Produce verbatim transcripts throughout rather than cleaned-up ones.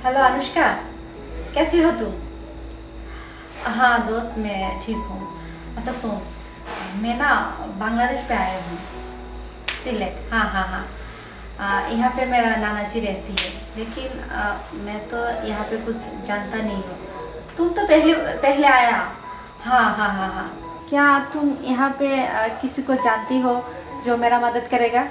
हेलो अनुष्का, कैसी हो तुम? हाँ दोस्त, मैं ठीक हूँ। अच्छा सुन, मैं ना बांग्लादेश पे आया हूँ, सिलेट। हाँ हाँ हाँ। आ, यहाँ पे मेरा नाना जी रहती है, लेकिन आ, मैं तो यहाँ पे कुछ जानता नहीं हूँ। तुम तो पहले पहले आया। हाँ हाँ हाँ हाँ। क्या तुम यहाँ पे आ, किसी को जानती हो जो मेरा मदद करेगा?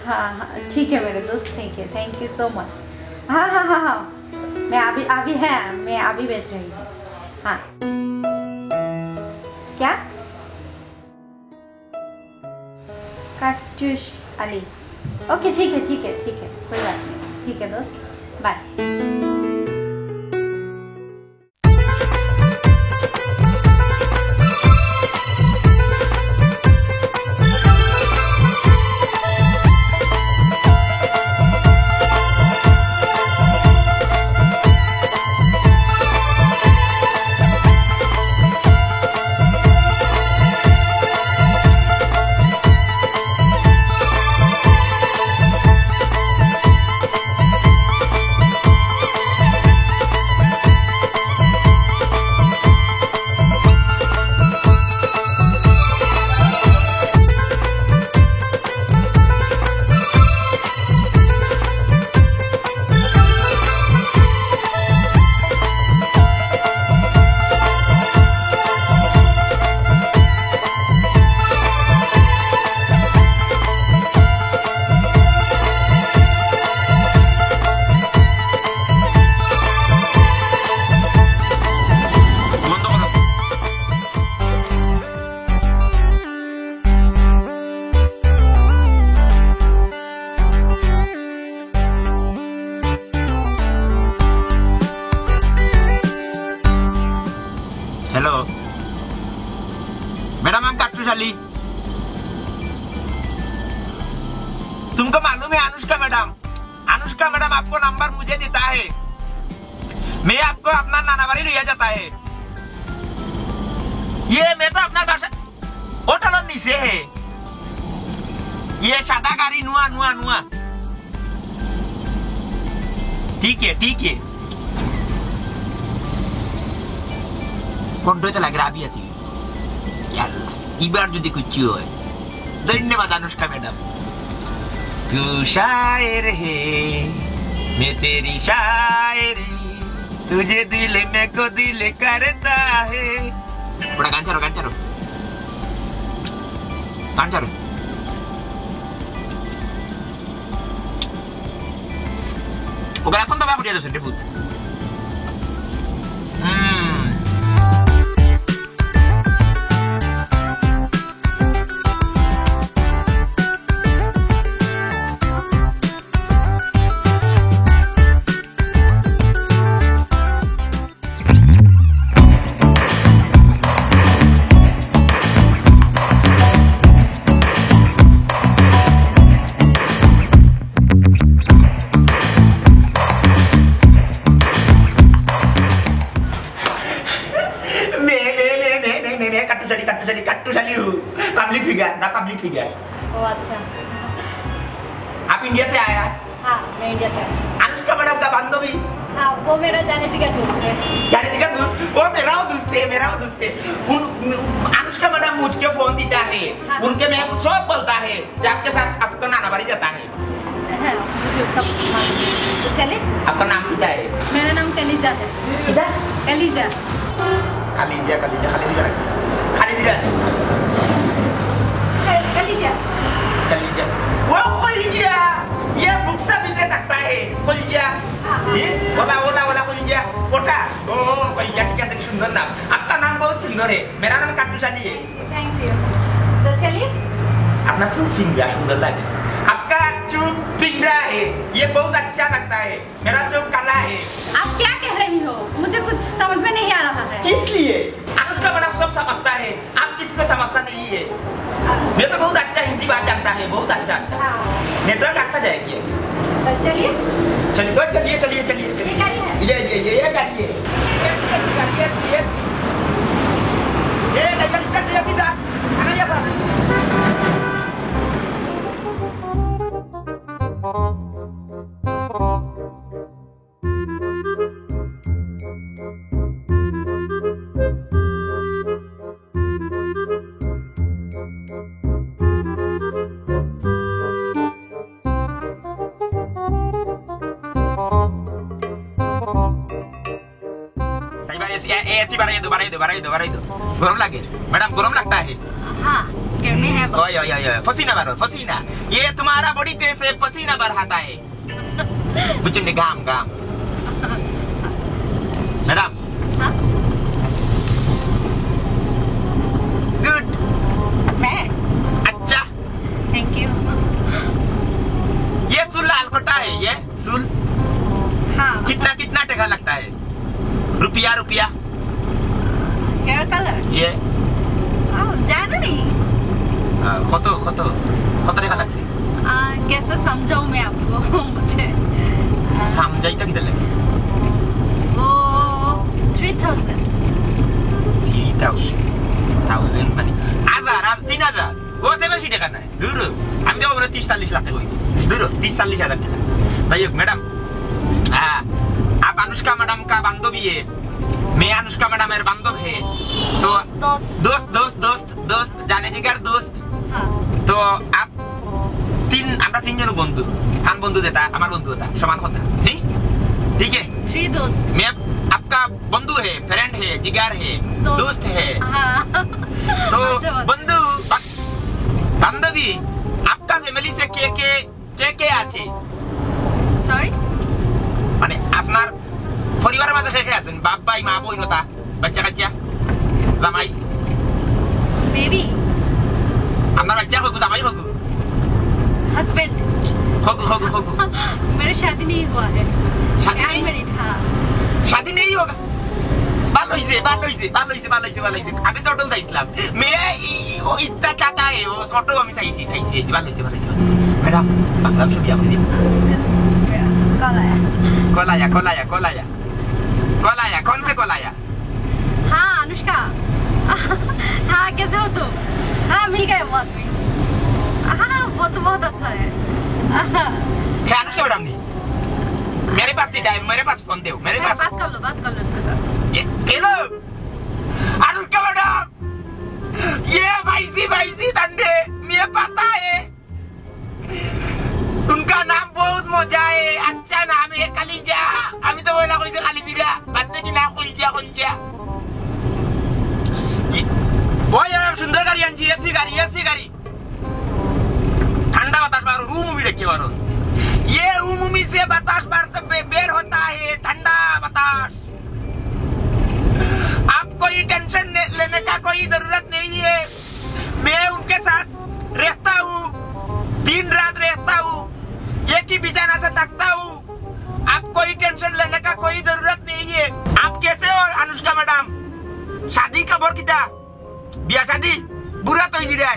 हाँ हाँ, ठीक है मेरे दोस्त, ठीक है, thank you so much। हाँ हाँ हाँ हाँ, मैं अभी अभी है, मैं अभी भेज रही हूँ। हाँ। क्या? काटूस अली। ओके, ठीक है, ठीक है, ठीक है, कोई बात नहीं, ठीक है दोस्त, बाय। हेलो मैडम, हम काटूस अली। तुमको मालूम है अनुष्का मैडम, अनुष्का मैडम आपको नंबर मुझे देता है, मैं आपको अपना नाना बाड़ी लिया जाता है। ये मैं तो अपना भाषा होटल और नीचे है। ये सादा गाड़ी नुआ नुआ नुआ। ठीक है, ठीक है। কোনটাতে লাগে রাবিয়া তুই? কি আল্লাহ, এবার যদি কিছু হয়। ধন্যবাদ অনুষ্কা ম্যাডাম। तू शायर है, मैं तेरी शायरी, तुझे दिल में को दिल करता है। ওটা গান ছাড়ো, গান ছাড়ো, গান ছাড়ো। ওকে এখন তো বাবা উঠিয়া যাচ্ছে, ডেপুত। হুম। मैं, मैं, मैं, मैं, मैं, मैं, मैं, कट्टू चली, कट्टू चली, कट्टू चली हूँ। पब्लिक फिगर, ना पब्लिक फिगर। ओ अच्छा। आप इंडिया से आया? हाँ, मैं इंडिया से आया। अनुष्का मैडम का बांधवी? हाँ, वो मेरा जाने जी का दोस्त है। जाने जी का दोस्त? वो मेरा वो दोस्त है, मेरा वो दोस्त है। उन, अनुष्का मैडम मुझको फोन देता है, हाँ। उनके मैं सब बोलता है कि आपके साथ आपका नाना बाड़ी जाता है। हाँ, मुझे सब मालूम है। तो चले? आपका नाम क्या है? मेरा नाम कलीजा है। किधर? कलीजा। कलीजा, कलीजा, कलीजा। कलीजा। क-, कलीजा। कलीजा। वो कलीजा। ये बुक्स भीतरे थकता है। कलीजा। हाँ, हाँ। ये? ओला, ओला, ओला, कलीजा। ओटा। ओ, कलीजा, ठीक है, सुंदर नाम। आपका नाम बहुत सुंदर है। मेरा नाम काटूस अली है। Thank you। तो चलिए। अपना चुप फिंगा सुंदर लगे। आपका चुप पिंगला है, ये बहुत अच्छा लगता है। मेरा चुप काला है। आप क्या कह रही हो? मुझे कुछ समझ में नहीं आ रहा है। किस लिए? अनुष्का मैडम सब समझता है, आप किसको समझता नहीं है? मैं तो बहुत अच्छा हिंदी बात जानता है, बहुत अच्छा, अच्छा। हाँ। नेटवर्क आता जाएगी अभी। तो चलिए। चलिए, ओ, चलिए, चलिए, चलिए, चलिए। ये गाड़ी है। ये, ये, ये, ये गाड़ी। এসি বাড়াই দো, বাড়াই দো, বাড়াই দো, বাড়াই দো। গরম লাগে ম্যাডাম, গরম লাগতা হে। हाँ, गर्मी है। ওই ওই ওই ওই, পসিনা বারো, পসিনা। ये तुम्हारा बॉडी से पसीना बरहाता है। বুঝছেন নি? ঘাম, ঘাম। ম্যাডাম। हाँ? গুড। मैं? আচ্ছা। Thank you। ये চুল লাল করতা হে, ये চুল। हाँ। कितना, कितना टका लगता है? रुपया, रुपया। Hair color? ये हाँ, ज्यादा नहीं। আহ, কত, কত, কত টাকা লাগছে? आ, कैसे समझाऊं मैं आपको? मुझे, आ, সামজাইতা কিতা লাগে? वो three thousand। Three thousand. Thousand মানে হাজার, আর তিন হাজার। ও তো বেশি টাকা নাই। দূর। আমি তো বলে তিরিশ চল্লিশ লাখ টাকা হইবে। দূর, তিরিশ চল্লিশ হাজার টাকা। যাই হোক, ম্যাডাম, আহ, आप अनुष्का मैडम का बांधवी है। मैं अनुष्का मैडम এর বান্ধব হে। তো दोस्त, दोस्त। दोस्त, दोस्त, दोस्त, दोस्त, জানে জিগার दोस्त। हाँ। তো আপ তিন, আমরা তিনজন বন্ধু। তান বন্ধু যেটা, আমার বন্ধু ওটা, সমান কথা। ঠিক? ठीक है। Three दोस्त। मैं आपका बंधु है, फ्रेंड है, जिगर है, दोस्त। दोस्त है। हाँ। तो अच्छा, बात। बंधु, बा-, बांधवी, आपका फैमिली से কে কে, কে কে আছে? Sorry? মানে আপনার পরিবারের মাঝে কে কে আছেন? বাপ, ভাই, মা, বইন, ওটা, বাচ্চা কাচ্চা, জামাই? Baby। আপনার বাচ্চা কইগু, জামাই কইগু? Husband। কইগু, কইগু, কইগু? मेरा शादी नहीं हुआ है। शादी I'm नहीं? Married, हाँ। शादी नहीं होगा। ভালো হইছে, ভালো হইছে, ভালো হইছে, ভালো হইছে, ভালো হইছে। আমি তো ওটাও চাইছিলাম। মেয়ে ই-, ই-, ও ইত্তা চাতা হে, ও ওটাও আমি চাইছি, চাইছি। এই যে ভালো হইছে, ভালো হইছে, ভালো হইছে। ম্যাডাম, বাংলা ছবি আপনি দিন। Excuse me, मेरा कॉल आया। कॉल आया, कॉल आया, कॉल आया। कॉल आया, कौन से कॉल आया? हाँ, अनुष्का। हाँ, कैसे हो तुम? हाँ, मिल गए वो आदमी। हाँ, वो तो बहुत अच्छा है। क्या अनुष्का मैडम नहीं? मेरे पास नहीं टाइम, मेरे पास फोन दो, मेरे हाँ, पास। बात कर लो, बात कर लो उसके साथ। ये, हेलो, अनुष्का मैडम, ये भाईजी, भाईजी ठंडे, मुझे पता है। उनका नाम बहुत मजा है, अच्छा नाम है, कलिजा। আমি তো বলা কইছি কালিজিরা, বাদ দেখি না কলিজা, কলিজা। ওই, ওই, সুন্দর গাড়ি আনছি, এসি গাড়ি, এসি গাড়ি। ঠান্ডা বাতাস বারো, রুম উমি রেখে বারো। ये रूम उमी से बतास बार तो बे-, बेर होता है, ठंडा बतास। आप कोई टेंशन ने-, लेने का कोई जरूरत नहीं है। मैं उनके साथ रहता हूँ, दिन रात रहता हूँ, एक ही बिछाना से थकता हूँ। आप कोई टेंशन लेने का कोई जरूरत नहीं है। आप कैसे हो अनुष्का मैडम? शादी खबर किता? বিয়া শাদি? বুড়া তো হইছি রে।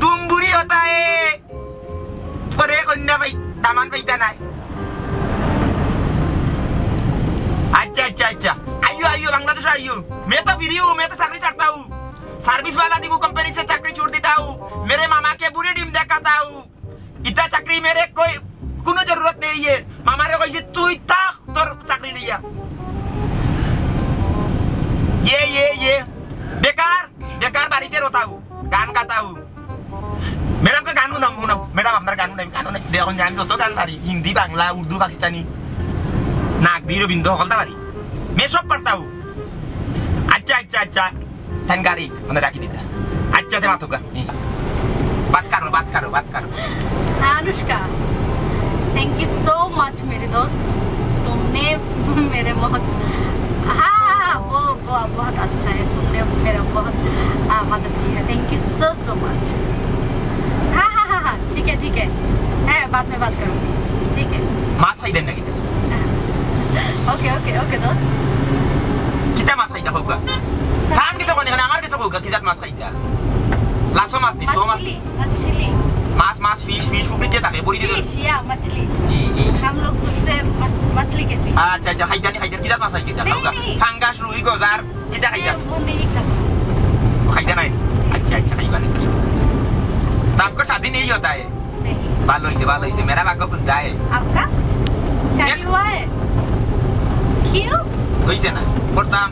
তুম বুড়ি হতা হে। পরে কন্যা পাই, দামান পাইতা নাই। আচ্ছা, আচ্ছা, আচ্ছা। আইও, আইও, বাংলাদেশ আইও। मैं तो फ्री हूँ, मैं तो चाकरी छाड़ता हूँ। सर्विस वाला दिबू कंपनी से चाकरी छोड़ देता हूँ। मेरे मामा के बुरी टीम दिखाता हूँ। ইতা চাকরি মেরে কই কোনো জরুরত নেই। ইয়ে মামারে কইছি তুই থাক তোর চাকরি লইয়া। ইয়ে ইয়ে ইয়ে বেকার বেকার বাড়িতে রোতাও গান গাতাও। ম্যাডামকে গান শুনাম শুনাম ম্যাডাম আপনার গান শুনাই গান শুনাই। দেখুন আমি যত গান পারি হিন্দি বাংলা উর্দু পাকিস্তানি নাগবি রবীন্দ্র সকলতা পারি। মে সব পারতাও। আচ্ছা আচ্ছা আচ্ছা। थैंक गाड़ी मैंने राखी दीता। अच्छा ते बात होगा। बात करो बात करो बात करो। हाँ Anushka, thank you so much मेरे दोस्त, तुमने मेरे बहुत हाँ हाँ हाँ वो, वो बहुत अच्छा है, तुमने मेरा बहुत आ, मदद की है। Thank you so so much। हाँ हाँ हाँ हाँ ठीक है ठीक है, है बाद में बात करूँगी। ठीक है। মাছ খাইবেন নাকি? ওকে ওকে ওকে দোস্ত। কিতা মাছ খাইতা কউক্কা? তান কিছু কোনে আমার কিছু কউক্কা কিজাত মাছ খাইতা? লাছো মাছ নি সো মাছ। मछली। मछली। মাছ মাছ ফিশ ফিশ ফুকরিতে থাকে বড়ি দিয়ে। फिश या मछली। ই ই। हम लोग उससे मछ, मछली कहते हैं। আচ্ছা আচ্ছা খাইতা নি খাইতা কিজাত মাছ খাইতা नहीं, কউক্কা? नहीं। ফাঙ্গাস রুই গজার কিতা খাইতা? मैं वो नहीं खाता। খাইতা নাই। আচ্ছা আচ্ছা খাইবা নি। তো আপকো শাদি নেই হতা হে। नहीं। ভালো হইছে ভালো হইছে। মেরা ভাগ্য খুলতা হে। आपका शादी Yes। हुआ है? क्यों? হইছে না। করতাম।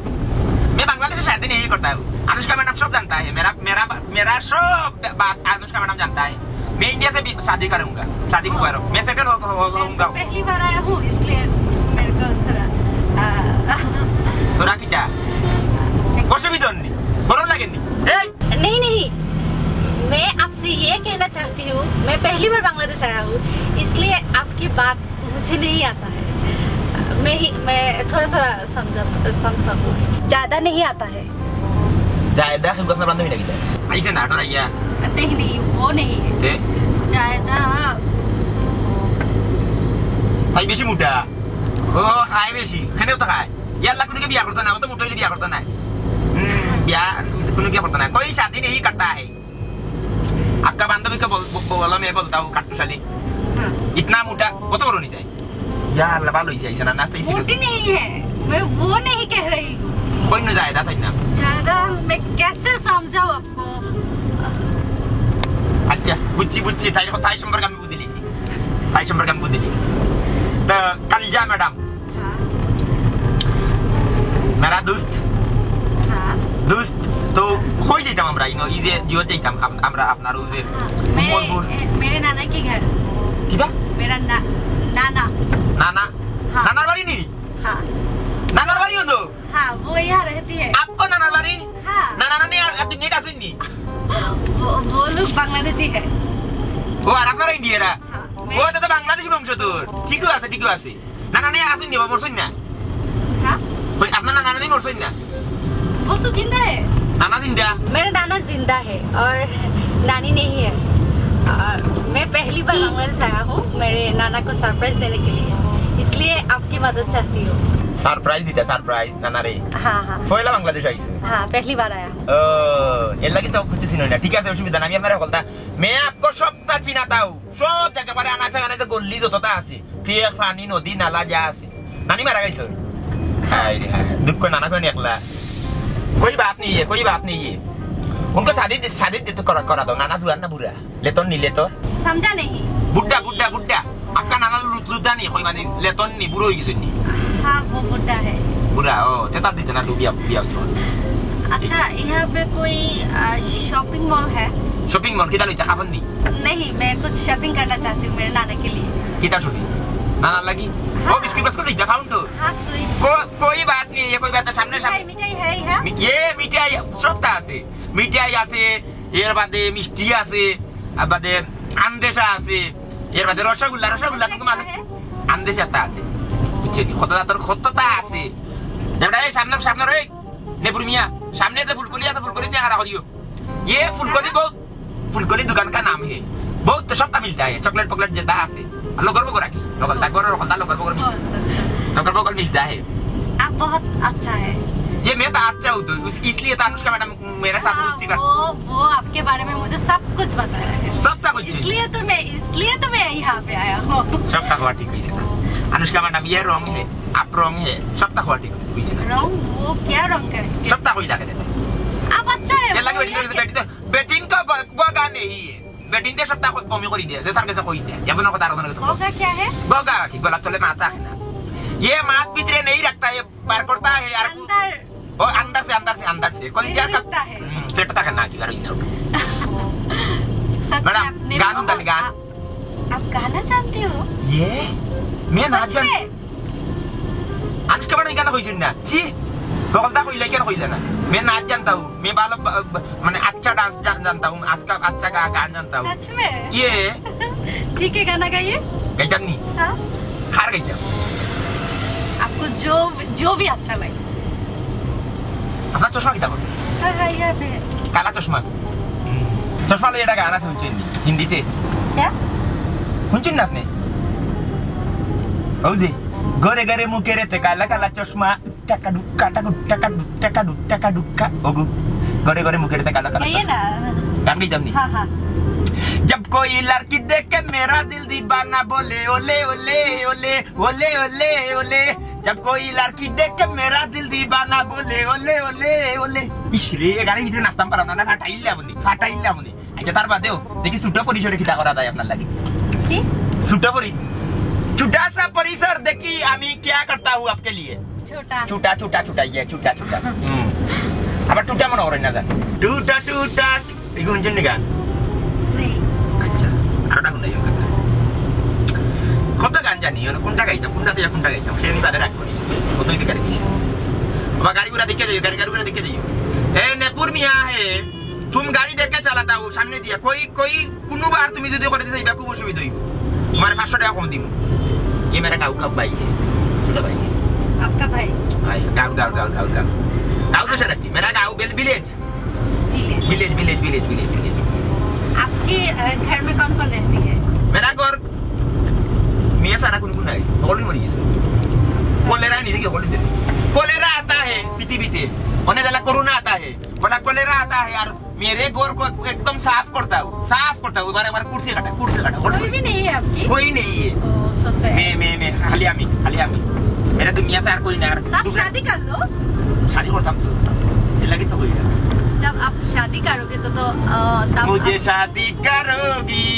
मैं बांग्लादेश से शादी नहीं करता हूँ। अनुष्का मैडम सब जानता है। मेरा मेरा मेरा सब बात अनुष्का मैडम जानता है। मैं इंडिया से भी शादी करूंगा। शादी हाँ। मुबारक। मैं सेटल हो, हो, हो, मैं होऊंगा। तो पहली बार आया हूँ इसलिए मेरे को थोड़ा आ, थोड़ा क्या? नहीं, नहीं, मैं आपसे ये कहना चाहती हूँ, मैं पहली बार बांग्लादेश आया हूँ, इसलिए आपकी बात मुझे नहीं आता है। मैं ही, मैं थोड़ा थोड़ा समझा, समझता हूँ। ज्यादा नहीं आता है। জায়দা কি আপনার বান্ধবী নাকি তাই? আইছে না, ডরাইয়া। नहीं, नहीं, वो नहीं है। তে? ज्यादा। তাই বেশি মোটা। ও, খায় বেশি। কেনে অত খায়? ইয়াল্লা কুনুকে বিয়া করতা নায়, অত মোটা অইলে বিয়া করতা নায়। হুম, বিয়া কুনুকে করতা নায়। कोई शादी नहीं करता है। आपका बांधवी को बोल, बो-, बोलो, मैं बोलता हूँ, काटू साली। हाँ। इतना मोटा, অত বড় নি তাই? ইয়া আল্লাহ, ভালা অইছে, আইছে না, নাস্তা অইছে। मोटी नहीं है, मैं वो नहीं कह रही हूँ। কই না জায়দা তাই না? ज्यादा मैं कैसे समझाऊँ आपको? আচ্ছা, বুঝছি, বুঝছি, তাই, তাই সম্পর্কে আমি বুঝিলিছি। তাই সম্পর্কে আমি বুঝিলিছি। তো, কালিজা ম্যাডাম। हाँ। मेरा दोस्त। हाँ। दोस्त, তো কই যাইতাম আমরা? ইনো, এই যে, জিও যাইতাম, আম-, আমরা আপনার ওই যে हाँ, मेरे, মঙ্গলপুর। ए, मेरे नाना के घर। কিতা? मेरा ना-, नाना। নানা? हाँ। নানার বাড়ি নি? हाँ। নানার বাড়ি হলো? हाँ, वो यहाँ रहती है। आपको নানার বাড়ি? हाँ। নানা নানি আর, আর দুনিয়াতে আছেন নি? वो, वो लोग बांग्लादेशी है। ও, আর আপনারা ইন্ডিয়ারা? हाँ, ও, मैं এটা তো বাংলাদেশি বংশধর। ঠিকই আছে, ঠিকই আছে। নানা নানি আছেন নি বা মরছেন না? हाँ? ওই আপনার নানা নানি মরছেন না? वो तो जिंदा है। নানা জিন্দা? मेरा नाना जिंदा है और नानी नहीं है। और मैं पहली बार बांग्लादेश आया हूँ मेरे नाना को सरप्राइज देने के लिए, इसलिए आपकी मदद चाहती हूँ। সারপ্রাইজ দিতা, সারপ্রাইজ, নানারে। हाँ, हाँ। পয়লা বাংলাদেশ আইছে। हाँ, पहली बार आया। ও, এর লাগি তো কিছু চিনি না। ঠিক আছে, অসুবিধা নাই, আমি আপনারে বলতা। मैं आपको সবটা চিনাতাও, সব জায়গা পারে আনাচে কানাচে গল্লি যতটা আছে, ফেক, পানি, নদী, নালা যা আছে। নানি মারা গেছে। হায় রে হায়, দুঃখ নানা কোন একলা। कोई बात नहीं है, कोई बात नहीं है। उनको शादी दे, शादी दे तो करा, करा दो। नाना जुआन ना बुढ़ा? লেতন নি লেতর? समझा नहीं। বুড্ডা, বুড্ডা, বুড্ডা। आपका नाना लुत लुदा नहीं, कोई बात नहीं। লেতন নি, বুড়ো হয়ে গেছে নি। हाँ, वो बुढ़ा है। বুড়া, ও, তে তার দিতে না, বিয়া, বিয়া হইতো। अच्छा, यहाँ पे कोई, आ, शॉपिंग मॉल है? শপিং মল, কিতা লইতা, খাবার নি? नहीं, मैं कुछ शॉपिंग करना चाहती हूँ मेरे नाना के लिए। কিতা শপিং? নানার লাগি? हाँ। ও, বিস্কুট বাস্কুট লইতা, খাওন তো? हाँ, स्वीट। को-, कोई बात नहीं, ये कोई बात नहीं, সামনে, সামনে। मिठाई, मिठाई है यहाँ? মি-, ये मिठाई, সবটা আছে। মিঠাই আছে, এর বাদে মিষ্টি আছে, আর বাদে আন্দেশা আছে, এর বাদে রসগোল্লা, রসগোল্লা তো মানে আন্দেশা একটা আছে, বুঝছেন? কত জাতর কতটা আছে। যেমন এই সামনে, সামনে রই, নেপুর মিয়া, সামনে যে ফুলকলি আছে, ফুলকলি দিয়ে হারা করিও। ये फुलकोली बहुत, फुलकोली दुकान का नाम है, बहुत সবটা মিলতা है, চকলেট পকলেট যেটা আছে। আর লগর বগর রাখি, লগর দা, গরর লগর দা, লগর বগর ও, আচ্ছা, আচ্ছা। লগর বগর মিলতা है। आप बहुत अच्छा है। ये मैं तो अच्छा हूँ, तो उस-, इसलिए तो अनुष्का मैडम मेरे साथ हाँ, दोस्ती कर वो, वो आपके बारे में मुझे सब कुछ बताया है। সবটা কইছে। इसलिए तो मैं, इसलिए तो मैं यहाँ पे आया हूँ। সবটা কওয়া ঠিক হইছে না। अनुष्का मैडम, ये रॉन्ग है, आप रॉन्ग है, সবটা কওয়া ঠিক হইছে না। रॉन्ग? वो क्या रॉन्ग है? সবটা কই লাগে না। आप अच्छा है, ये लगे वो बैठी, क्या बैठी, बैठी तो, बैठी तो गो-, गोगा नहीं है। বেটিন্তে সবটা ক-, কমি করি দিয়া, যে তার কাছে কই দিয়া, এখন কথা আর ওখানে গেছে। गोगा क्या है? गोगा কি? গলার তলে মাথা থাকে না। ये मात भीतरे नहीं रखता, ये बाहर करता है यार। अंदर। ও, अंदर से, अंदर से, अंदर से। কলিজার नहीं কা-, रखता है। হুম, পেট থাকে না কি, আর ওই যাও। सच में ম্যাডাম, आपने গান बहुत শুনতেন, গান। आ-, आप गाना जानते हो? ये? मैं नाच सच জানি। में? अनुष्का मैडम गाना কইছইন না? ছি! তখন তা কইলে কেন কইলে না? मैं नाच जानता हूँ, मैं बाल, ब-, ब-, মানে अच्छा डांस जान-, जानता हूँ, आज का अच्छा गा-, गान जानता हूँ। सच में? ये। ठीक है, गाना गाइए। গাইতাম নি? हाँ। কার গাইতাম? आपको जो, जो भी अच्छा लगे। আপনার চশমা কিতা করছে? हाँ, हाँ, यहाँ पे। কালা চশমা। হুম। চশমা লইয়া একটা গান আছে, শুনছেন নি? হিন্দিতে। क्या? শুনছেন না আপনি? ওই যে, ঘরে ঘরে মুখের এতে কালা কালা চশমা, টাকা ডুক্কা, টাকা ডুক্কা, টাকা ডুক্কা, টাকা ডুক্কা, টাকা ডুক্কা, ওগো, ঘরে ঘরে মুখের এতে কালা কালা গাইয়ে চশমা। না। গান গাইতাম নি? हाँ, हाँ। जब कोई लड़की देख के मेरा दिल दीवाना बोले, ओले, ओले, ओले, ओले, ओले, ओले। जब कोई लड़की देख के मेरा दिल दीवाना बोले, ओले, ओले, ओले। ইস রে, এ গানের ভিতরে নাচতাম পারলাম না, না, ফাটাইলাম নি, ফাটাইলাম নি। আচ্ছা, তার বাদেও দেখি ছোট পরিসরে কিতা করা যায় আপনার লাগি। কি? ছোট পরি-, छोटा सा परिसर देखी আমি क्या करता हूँ आपके लिए। छोटा। छोटा, छोटा, छोटा, ये छोटा, छोटा। হুম। আবার টুটা মনে করেন না জান। টুটা, টুটা, এই কোন জন্য গান? नहीं। আচ্ছা, আরোটা কোনটা ইয়ে করতে? কত গান জানি, মানে কোনটা গাইতাম, কোনটা থেকে কোনটা গাইতাম, সে আমি বাদে রাগ করি। কতই বেকার কি? বাবা গাড়ি ঘোড়া দেখে যাইও, গাড়ি, গাড়ি ঘোড়া দেখে যাইও। এ নেপুর মিয়া হে, তুমি গাড়ি দেখে চালাতাও, সামনে দিয়া। কই, কই, কোনোবার তুমি যদি করে দিতে চাইবা, খুব অসুবিধা হইব। তোমার পাঁচশো টাকা কম দিব। ये मेरा गाँव का भाई है, छोटा भाई है। आपका भाई? भाई, गाँव, गाँव, गाँव, गाँव, गाँव। गाँव तो सड़क थी, मेरा गाँव बेल-, village. Village. Village, village, village, village, village. आपके, अ, घर में कौन कौन रहती है? मेरा घर, মিয়া ছাড়া কোনো নাই, হকলে মরি গেছে। কলেরা নি দেখি, হকলে দেখি। কলেরা आता है পৃথিবীতে, অনেক জ্বালা করোনা आता है, বলা কলেরা आता है, আর मेरे घर को एकदम साफ करता हूँ, साफ करता हूँ, बार बार कुर्सी काटा, कुर्सी काटा, कोई भी नहीं है आपकी? कोई नहीं है। Oh, so sad। मैं, मैं, मैं, खाली আমি, খালি আমি। मेरा दुनिया से আর कोई না। আর तो आप दूसरा शादी कर लो। शादी करता हूँ तो, ये लगी तो कोई ना। जब आप शादी करोगे तो, तो, अ, तब मुझे आप शादी करोगी,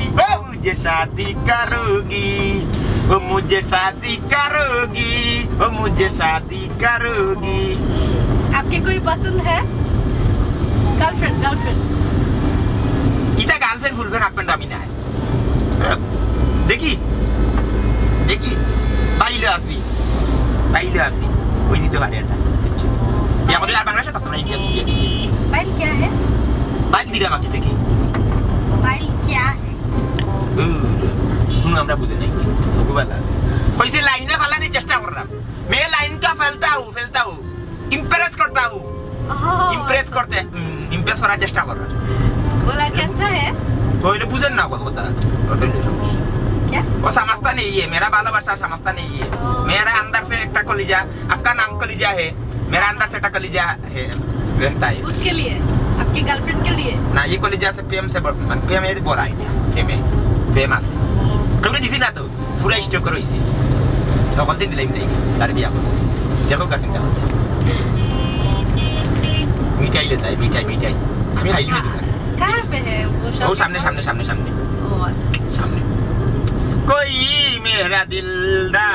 ओ मुझे शादी करोगी, ओ मुझे शादी करोगी, ओ मुझे शादी करोगी। आपके कोई पसंद है? Girlfriend, girlfriend. ইটা গার্লফ্রেন্ড ফুলফ্রেন্ড হাফ প্যান্ট আমি নাই। দেখি, দেখি, পাইলে আসি, পাইলে আসি, ওই দিতে পারে এটা। কিচ্ছু। কি আমাদের আর বাংলাদেশে থাকতো না, ইন্ডিয়া, ইন্ডিয়া, ইন্ডিয়া। पायल क्या है? পাইল দিলাম আগে দেখি। पायल क्या है? ও, কোনো আমরা বুঝে নাই। ওগুবালা আছে। কইছে লাইনে ফালানির চেষ্টা করলাম। मैं लाइन का फैलता हूँ, फैलता हूँ। इम्प्रेस करता हूँ। ओह। इम्प्रेस करते, हम्म, इम्प्रेस করার চেষ্টা করলাম। बोला कि अच्छा है। কইলে বুঝেন না কথা। ওটাই সমস্যা। क्या? वो समझता नहीं है, मेरा ভালোবাসা समझता नहीं है। ओह। मेरा अंदर से একটা কলিজা, आपका नाम कलिजा है, मेरा अंदर से একটা কলিজা है, रहता है। उसके लिए? आपकी गर्लफ्रेंड के लिए? না, ये কলিজা से প্রেম से ব-, মানে প্রেমে বড় আইডিয়া। প্রেমে, প্রেম আছে। কেউ দিছি না তো? পুরা স্টক রইছে। তখন দিন দিলাই মিঠাই। তার বিয়া করবো। যাবো গা চিন্তা করতে। মিঠাই লে তাই, মিঠাই, মিঠাই। আমি হাইলি দোকান। कहाँ पे है वो शॉप? ও সামনে, সামনে, সাमने, সামনে। ओ, अच्छा। सामने। कोई मेरा दिल दा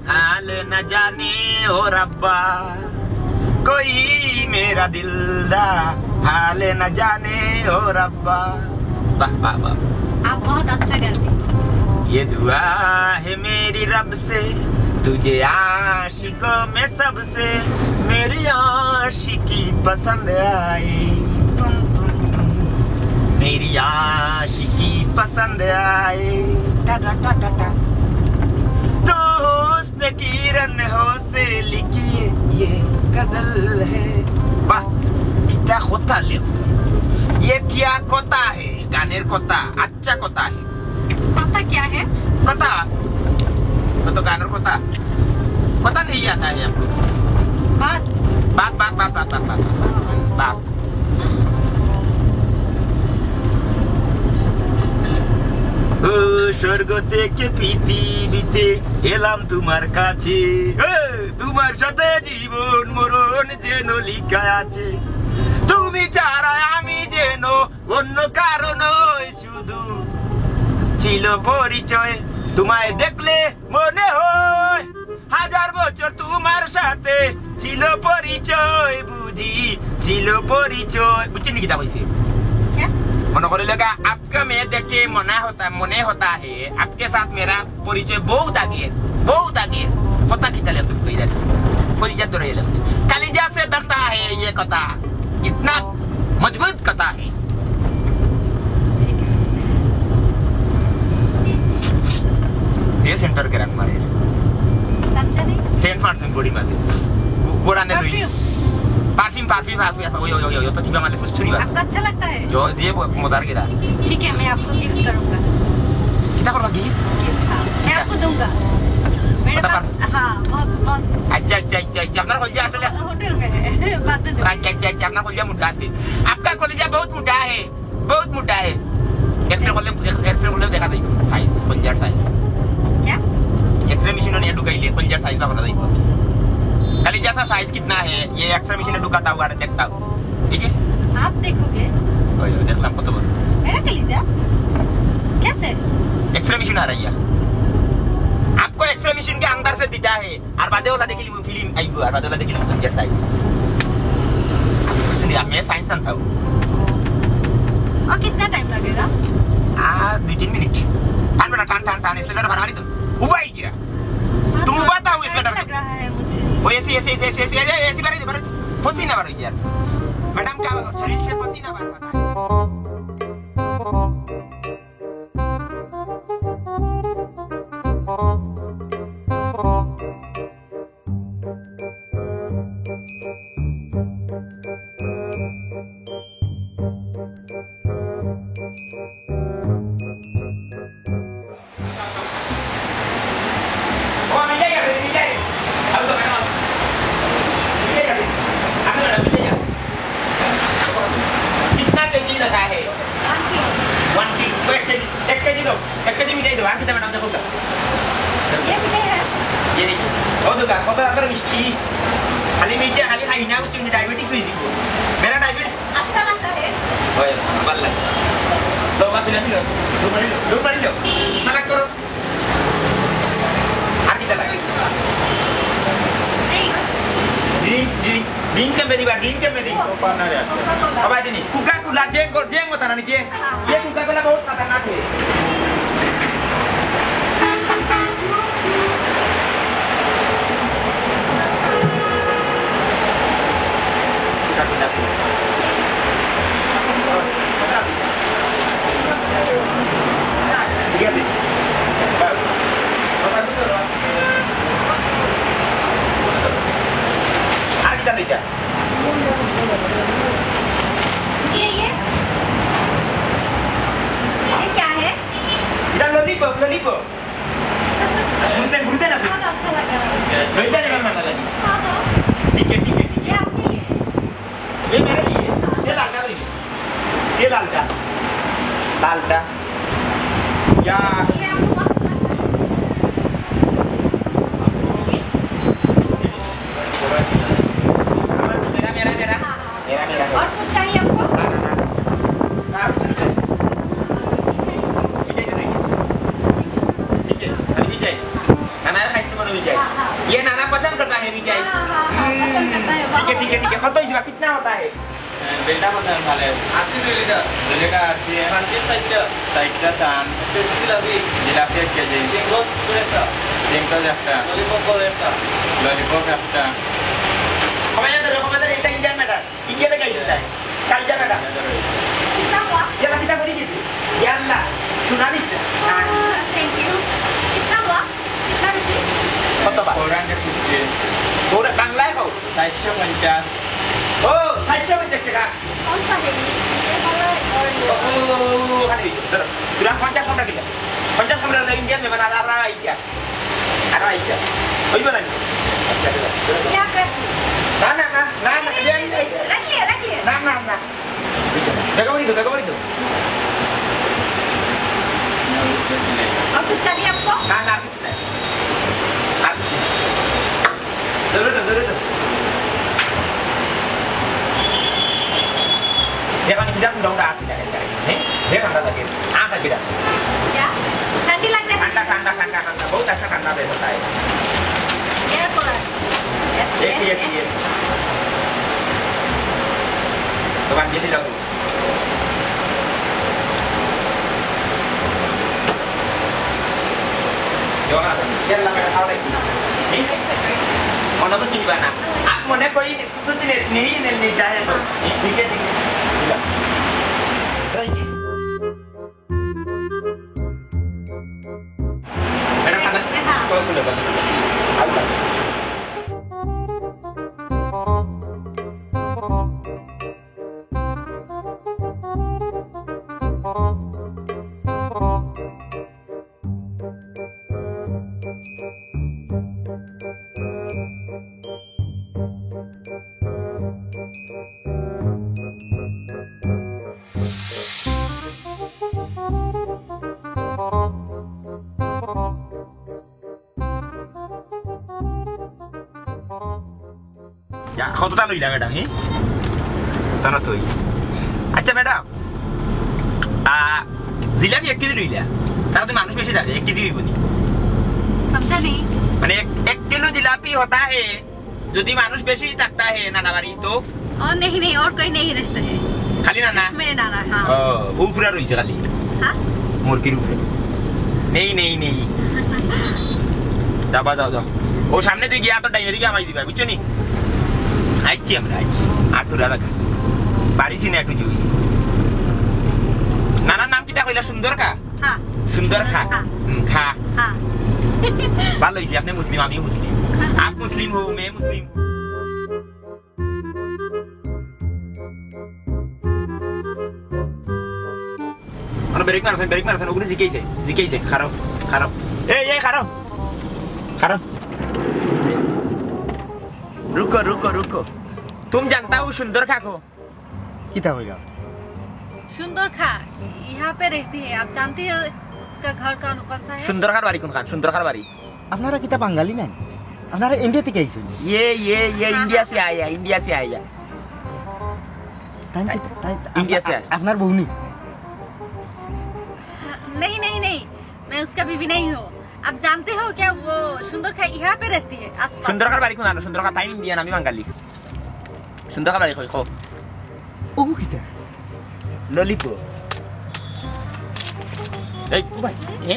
हाल न जाने ओ रब्बा, कोई मेरा दिल दा हाल न जाने ओ रब्बा। वाह, वाह, वाह। आप बहुत अच्छा गाते हैं। ये दुआ है मेरी रब से, तुझे आशिकों में सबसे मेरी आशिकी पसंद आए। टुम, टुम, टुम। मेरी आशिकी पसंद आए। टा, टा, टा, टा, टा। दोस्त किरण हो से लिखिए ये गजल है। বাহ, কিতা কথা লেখছে। ये क्या কথা है? গানের কথা, আচ্ছা কথা है। কথা क्या है? কথা? वो तो গানের কথা। কথা नहीं आता है आपको? बात। बात, बात, बात। ও স্বর্গ থেকে পৃথিবীতে এলাম তোমার কাছে। এ, তোমার সাথে জীবন মরণ যেন লেখা আছে। তুমি ছাড়া আমি যেন অন্য কারো নই, শুধু ছিল পরিচয়। তোমায় দেখলে মনে হয় হাজার বছর তোমার সাথে ছিল পরিচয়, বুঝি ছিল পরিচয়। বুঝছেন নি কিতা কইছে? क्या? মনে করে লেগা, आपका मैं देखे मना होता, मने होता है, आपके साथ मेरा परिचय बहुत आगे, बहुत आगे। কথা কিতা লেখছে কইরা? কলিজা ধরে লেখছে। कलेजा से डरता है ये কথা। इतना मजबूत কথা है। ठीक है। যে সেন্টার কেরান মারে। समझा नहीं। সেন্ট পারফিউম বডি মারে। গো-, গোরানে লই। परफ्यूम। পারফিউম, পারফিউম, পারফিউম, ওই, ওই, ওই, ওই, তো ঠিক আমার ফুস ছুরি মারে। आपको अच्छा लगता है? जो, যে ব-, মজার গেরা। ठीक है, मैं आपको गिफ्ट करूंगा। কিতা করবা গিফট? गिफ्ट, हाँ। मैं आपको दूंगा। मेरे पास, हाँ, बहुत, बहुत। আচ্ছা, আচ্ছা, আচ্ছা, আচ্ছা। আপনার কলিজা আসলে होटल में है। बाद में दूंगा। আচ্ছা, আচ্ছা, আচ্ছা। আপনার কলিজা মোটা আছে। आपका कलेजा बहुत मोटा है। বহুত মোটা হে। এক্সরে করলে, এক্স-, এক্সরে করলে দেখা যায় সাইজ, কলিজার সাইজ। क्या? এক্সরে মেশিন নিয়ে ঢুকাইলে কলিজার সাইজ দেখা যায়। कलेजा सा साइज कितना है, ये एक्सरे मशीन में ढुकाता हुआ देखता हूँ, ठीक है? आप देखोगे? ওই, ওই, দেখলাম কত বড়। मेरा कलेजा? कैसे? एक्सरे मशीन आ रही है। आपको एक्सरे मशीन के अंदर से दिखता है। আর বাদে ওলা দেখিলিমু ফিল্ম আইবো, আর বাদে ওলা দেখিলিমু কলিজার সাইজ। বুঝলি, আমি সাইন্স আনতাম। और कितना टाइम लगेगा? আ, দুই তিন মিনিট। টান বেটা, টান, টান, টান, এক্সিলারেটর বাড়াই তো। উবাই গিয়া। हाँ, तुम तो उबाता हो टाइम एक्सीलरेटर। लग रहा है मुझे। वो AC, AC, AC, AC, AC, AC, AC बारे दे, बारे दे। पसीना बारे यार। मैडम का शरीर से पसीना बाहर आता है। ও, আমি যাই, আমি যাই। আমি তো ম্যাডাম, আমি যাই, আমি। আসো ম্যাডাম, আমি যাই, আমি। कितना केजी लगा है? One kilo. One kilo. तो एक केजी, एक केजी दो। एक केजी मिठाई दो। আর কিতা ম্যাডাম, দেখো তো। ये भी है। ये देखिए। ও দোকান, কত সুন্দর মিষ্টি। খালি মিষ্টি, খালি খাই না, বুঝছো নি, ডায়াবেটিস হয়ে যাবে। मेरा डायबिटीज अच्छा लगता है। ওই, ভালো লাগে। তো, বাদ দিলে, দিলে। দু বাড়ি দাও, দু বাড়ি দাও। সালাদ করো। আর কিতা লাগে? ড্রিঙ্কস, ড্রিঙ্কস, ড্রিঙ্কস কেমনে দিবা? ড্রিঙ্কস কেমনে দিবা? Coca cola. বাবা দিনি, কোকা কোলা, যে গো-, যে মতো না, যে। হ্যাঁ। ये कोका कोला बहुत खतरनाक है। ঠিক আছে। আর কিতা লইতা? ये, ये। ये क्या है? এটা ললিপপ, ললিপপ। ঘুরতে, ঘুরতে না। बहुत अच्छा लगा। লইতা রে, ভালো লাগে। हाँ, हाँ। ठीक है, ठीक है, ठीक है। ये आपके लिए। ये मेरे लिए। ये लालटा दे। ये लालटा। लालटा। या। ये आपको पसंद आता है? मेरा, मेरा, मेरा। हाँ, हाँ। मेरा, मेरा, मेरा। और कुछ चाहिए आपको? ना, ना, ना। ना, कुछ नहीं चाहिए। ठीक है, ठीक है। ठीक है, खाली मिठाई। खाना है, खाई तुम्हारा मिठाई। हाँ, हाँ। ये नाना पसंद करता है मिठाई। हाँ, हाँ, हाँ, पसंद करता है। ठीक है, ठीक है, ठीक है। কত হইছে? कितना होता है? বেটা কত ভালো? আশি দুই লিটার। দুই লিটার আশি। সানজিৎ চারটা। চারটা চান। পেপসি জিলাপি। জিলাপি এক কেজি। সিঙ্গলস একটা। সিঙ্গলস একটা। ললিপপ বড় একটা। ললিপপ একটা। কমাইয়া ধরো, কমাইয়া ধরো, এটা ইন্ডিয়ান ম্যাটার। ইন্ডিয়া থেকে আইছে তাই। কালজা ম্যাটার। कितना हुआ? ইয়ালা কিতা করি গেছে? ইয়াল্লা, সোনা দিছে। হ্যাঁ। Thank you. कितना हुआ? कितना रुपये? কত বা? Four hundred fifty. ওরা বাংলায় কও। চারশো পঞ্চাশ। ও, চারশো পঞ্চাশ টাকা। कौन सा है? ये वाला है और ये ও, वाला? ও, ও, ও, ওখানে এই, ধরো। তোরা পঞ্চাশ টাকা কিলো। পঞ্চাশ টাকা কিলো ইন্ডিয়ান মেহমান, আর আমরা ইন্ডিয়া। আর আইয়া। হইব না নি? আচ্ছা, ঠিক আছে। क्या कर? না, না, না, না, না, ये, ये, ये, ये, रख लिया, रख लिया। না, না, না। দেখো, বলি তো, দেখো, বলি তো। और कुछ चाहिए आपको? না, না, আর কিছু নাই। আর কিছু নাই। ধরো তো, ধরো তো। দেখো, আমি যখন দৌড়া আসি, দেখেন, দেখেন। হ্যাঁ? দেখেন, দাদা, কি? আশা কিরা? क्या? ठंडी लग रही है? ঠান্ডা, ঠান্ডা, ঠান্ডা, ঠান্ডা। বহুত আচ্ছা ঠান্ডা বেশ হতা হ্যায়। Air cooler. AC, AC, AC, AC. AC. দোকান দিয়ে দিলাম। দোকান আছে। তেল লাগায় খাওয়া দেখি। ঠিক? মনে করছি নিবা না। আর মনে করি कुछ नहीं, नहीं, नहीं, नहीं, चाहे तो। ठीक है, ठीक है। ম্যাডাম, খানা? হ্যাঁ। কল তুলে দেন। আচ্ছা। যা, কতটা লইলা ম্যাডাম, হি? জানো তো। আচ্ছা ম্যাডাম, আ, জিলাপি এক কেজি লইলা, তারা তো মানুষ বেশি থাকে, এক কেজি হইব নি? समझा नहीं। মানে এক, এক কিলো জিলাপি হতা হে, যদি মানুষ বেশি থাকতা হে নানা বাড়ি তো? और नहीं, नहीं, और कोई नहीं रहता है। খালি নানা? सिर्फ मेरे नाना, हाँ। ও, উপরে রইছে খালি। हाँ? মুরগির উপরে। নেই, নেই, নেই। যাবা, যাও, যাও। ও সামনে দিয়ে গিয়া তো ডাইনে দিকে আমায় দিবা, বুঝছো নি? আইছি আমরা, আইছি। আর তোরা লাগা। বাড়ি চিনে একটু জুই। নানার নাম কিতা কইলা? সুন্দর খা? খা। সুন্দর খা। খা। হুম, খা। খা। ভালা অইছে, আপনে মুসলিম, আমিও মুসলিম। খা। আপ মুসলিম হো, মে মুসলিম। আরে ব্রেক মারছেন, ব্রেক মারছেন, ওগুলো জিকেইছে, জিকেইছে। খাড়াও, খাড়াও। এই, এই, খাড়াও। খাড়াও। রুকো, রুকো, রুকো। তুম জানতা হো সুন্দর খা কো? কিতা কইলা? সুন্দর খা, ইহা পে রেহতি হে। আপ জানতে হো উসকা ঘর কৌন, কৌন সা হে? সুন্দর খার বাড়ি কোনখান? সুন্দর খার বাড়ি। আপনারা কিতা বাঙালি নায়? আপনারা ইন্ডিয়া থাকি আইছইন? ইয়ে, ইয়ে, ইয়ে, হ্যাঁ, ইন্ডিয়া হ্যাঁ, সে হ্যাঁ। আয়া, ইন্ডিয়া সে আয়া। তাই কি, তাই, ইন্ডিয়া সে আয়া। আপনার বউ নি? नहीं, नहीं, नहीं, मैं उसका बीवी नहीं हूँ। आप जानते हो क्या, वो सुंदर खा यहाँ पे रहती है, आसपास। সুন্দর খার বাড়ি কোন? সুন্দর খার তাই ইন্ডিয়ান, আমি বাঙালি। সুন্দর খার বাড়ি কই, কও। ওগু কিতা? ললিপপ। এই, ও ভাই, এ?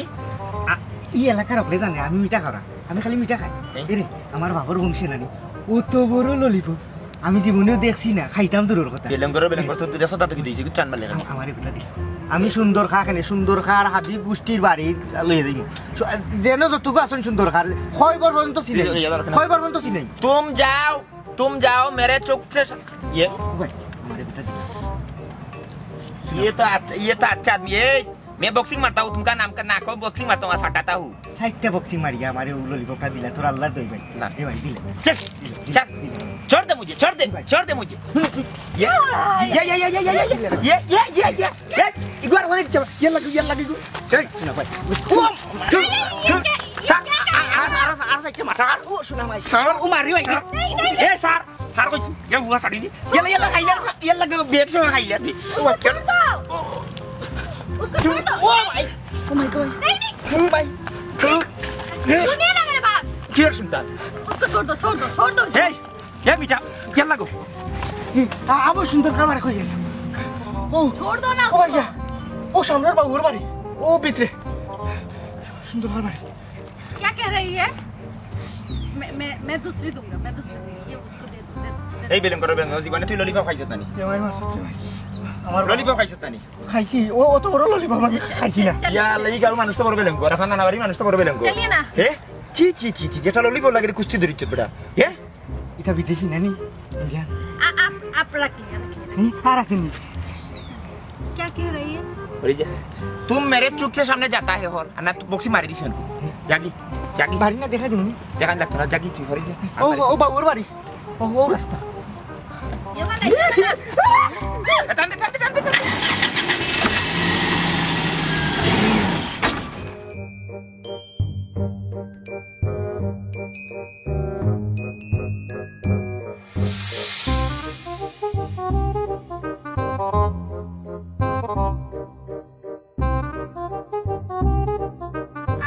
আ, ই এলাকার হকলে জানে আমি মিঠা খাওরা। আমি খালি মিঠা খাই। এ? এরে, আমার বাবার বংশে নানি। অত বড় ললিপপ আমি জীবনেও দেখছি না, খাইতাম দূরের কথা। বেলঙ্গর, বেলঙ্গর, তোর দুধে সদা তো কি দিয়েছি, তুই টান মারলে কেন? আ-, আমার এগুলা দিল। আমি সুন্দর খা কেনে, সুন্দর খার হাবি গোষ্ঠীর বাড়ি লইয়া যাইমু। স-, যেন যতটুকু আছেন সুন্দর খার, কয়বার পর্যন্ত চিনাই? এই, এই, এই, এই, কয়বার পর্যন্ত চিনাই? तुम जाओ, तुम जाओ, मेरे चुप से स-, ये। ও ভাই, আমার এগুলা দিল। ये तो अच्छा, ये तो अच्छा आदमी है। मैं बॉक्सिंग मारता हूँ, तुमका नाम का ना को बॉक्सिंग मारता हूँ और फटाता हूँ। সাইডটা বক্সিং মারিয়া আমারে ও ললিপপটা দিলা, তোর আল্লাহ দই ভাই। না। দে ভাই, দিলে। चल, चल, छोड़ दे मुझे, छोड़ दे, छोड़ दे मुझे। ये, ये, ये, ये, ये, ये, ये, ये, ये, ये, ये, ये, ये, ये, ये लगे, ये लगे। এই, না ভাই। ও, চল, চল। স্যার, আ, আ, আর, আর, আর, আর, একটা মার। স্যার, ও, শোনা ভাই। স্যার, ও মারি ভাই। नहीं, नहीं, नहीं। এ, স্যার। সার কইছি, ইয়া বুয়া সারি দি। ইয়াল্লা, ইয়াল্লা, খাইলা, ইয়াল্লা, বেগ সময় খাইলা দি। ও, আচ্ছা। छोड़ दो। उसको छोड़ दो। ও ভাই। ও মাই গড। नहीं, नहीं। ও ভাই। सुनिए ना मेरे बात। কি আর শুনতাম? उसको छोड़ दो, छोड़ दो, छोड़ दो। এই, এ বিটা, ইয়াল্লা গো। আ-, আবার সুন্দর খার বাড়ি কই গেল? ও। छोड़ दो ना ও उसको। ইয়া। ও সামনের বাবুর বাড়ি। ও ভিতরে। সুন্দর খার বাড়ি। क्या कह रही है? मैं, मैं, मैं दूसरी दूंगा, मैं दूसरी दूंगा। ये उसको दे दो, दे दो, दे दो। এই বেলঙ্গর, বেলঙ্গর, জীবনে তুই ললিপপ খাইছত নানি? আমার ললিপপ খাইছত নানি? খাইছি, ও অত বড় ললিপপ আমি খাইছি না। ইয়া, এই গাঁও মানুষ তো বড় বেলঙ্গর, আপনার নানা বাড়ির মানুষ তো বড় বেলঙ্গর। চলিয়ে না। হে? চি, চি, চি, চি, যেটা ললিপপ লাগে রে, কুস্তি ধরিছত বেটা। হে? এটা বিদেশি নানি? ইন্ডিয়ান। आ-, आप, आप रख लिया, रख लिया, रख लिया। হুম, আর আসেনি। क्या कह रही है? अरे ये, तुम मेरे चुप से सामने जाता है और ना तो बॉक्सिंग मारी दिस। जागी, जागी। বাড়ি না দেখা দিমু। দেখা লাগতো না, জাগি তুই, হরে যা। ও, ও, বাবুর বাড়ি। ও, ও রাস্তা। ये वाला, ये वाला। টান দে, টান দে, টান দে, টান দে।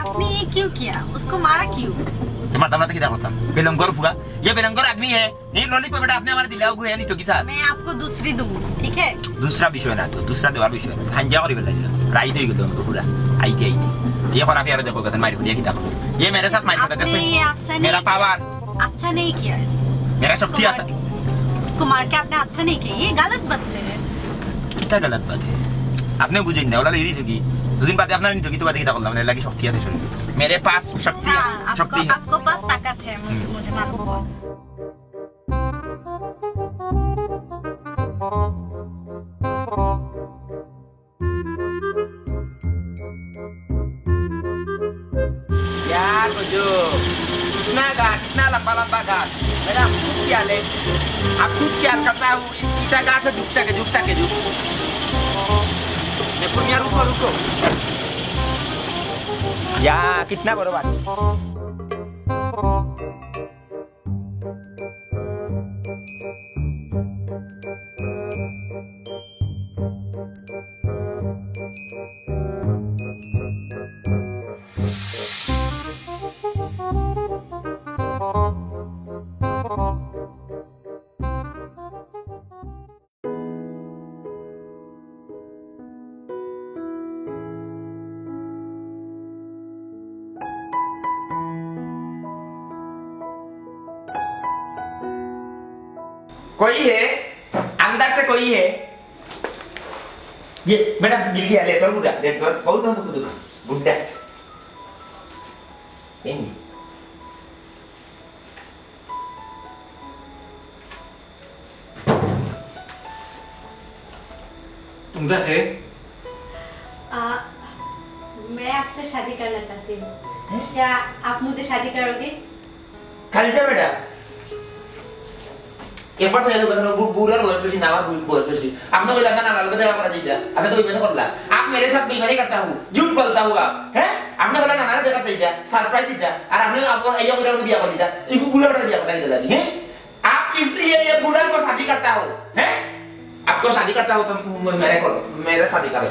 आपने ये क्यों किया? उसको मारा क्यों? তোমার দামরা তো কি দেখো? বেলঙ্গর ফুয়া, ये बेलंगोर आदमी है। এই ললিপপ এটা আপনি আমার দিলে, ওগু এনি তো কি স্যার? मैं आपको दूसरी दूंगी, ठीक है? दूसरा বিষয় না তো, दूसरा দেওয়ার বিষয় না। হাঞ্জা করি বেলাই দিলাম। রাইত হয়ে গেল তো পুরা। আইতে আইতে। ये করা ফিয়ারে দেখো, গেছেন মারি দিয়ে কিতা। ये मेरे साथ मार करता आपने जैसे ये अच्छा नहीं मेरा किया। पावर। अच्छा नहीं किया इस। मेरा उसको शक्ति मार आता। के, उसको मार के आपने अच्छा नहीं किया, ये गलत बात है। কিতা गलत बात है? আপনি বুঝেন না, ওলা লেগে গেছে কি? দুদিন বাদে আপনার নিতে কি তো বাদে কিতা করলাম, মানে লাগি শক্তি আছে শরীরে। मेरे पास शक्ति, हाँ, आपको, शक्ति है। आपको पास ताकत है, मुझे, हम्म। मुझे मालूम हुआ। यार, वो जो इतना गा-, इतना लंबा, लंबा घाट, मेरा खुद क्या ले, आप खुद क्या करता हूँ, इतना घाट है, झुकता के, झुकता के, झुक। देखो, यार, रुको, रुको। यार, कितना बड़ा बात। कोई है? अंदर से कोई है? ये, मैडम, मिल गया, ले, तोर बुड्ढा, ले, तोर, बहुत, बहुत, बहुत, बुड्ढा। नहीं। तुमरा है? आ, मैं आपसे शादी करना चाहती हूँ। हैं? क्या आप मुझे शादी करोगे? খালি যা বেটা। এবার তো এলো কথা, বু-, বুড়ার বয়স বেশি না, আমার বু-, বয়স বেশি। আপনে কইলা, "না, না, না, দেখা করা যাইতা।" আপনে তো বেইমানি করলা। आप मेरे साथ बेईमानी करता हूँ, झूठ बोलता हूँ आप, हैं? আপনে কইলা, "না, না, দেখা যাইতা, surprise দিতা।" আর আপনে আপ-, এই করে বিয়া করে দিতা। এই বুড়া বেটার বিয়া করে দিতা লাগি, हैं? आप किस लिए ये बूढ़ा को शादी करता हो, हैं? आपको शादी करता हो तो म-, मेरे को, मेरे शादी करो।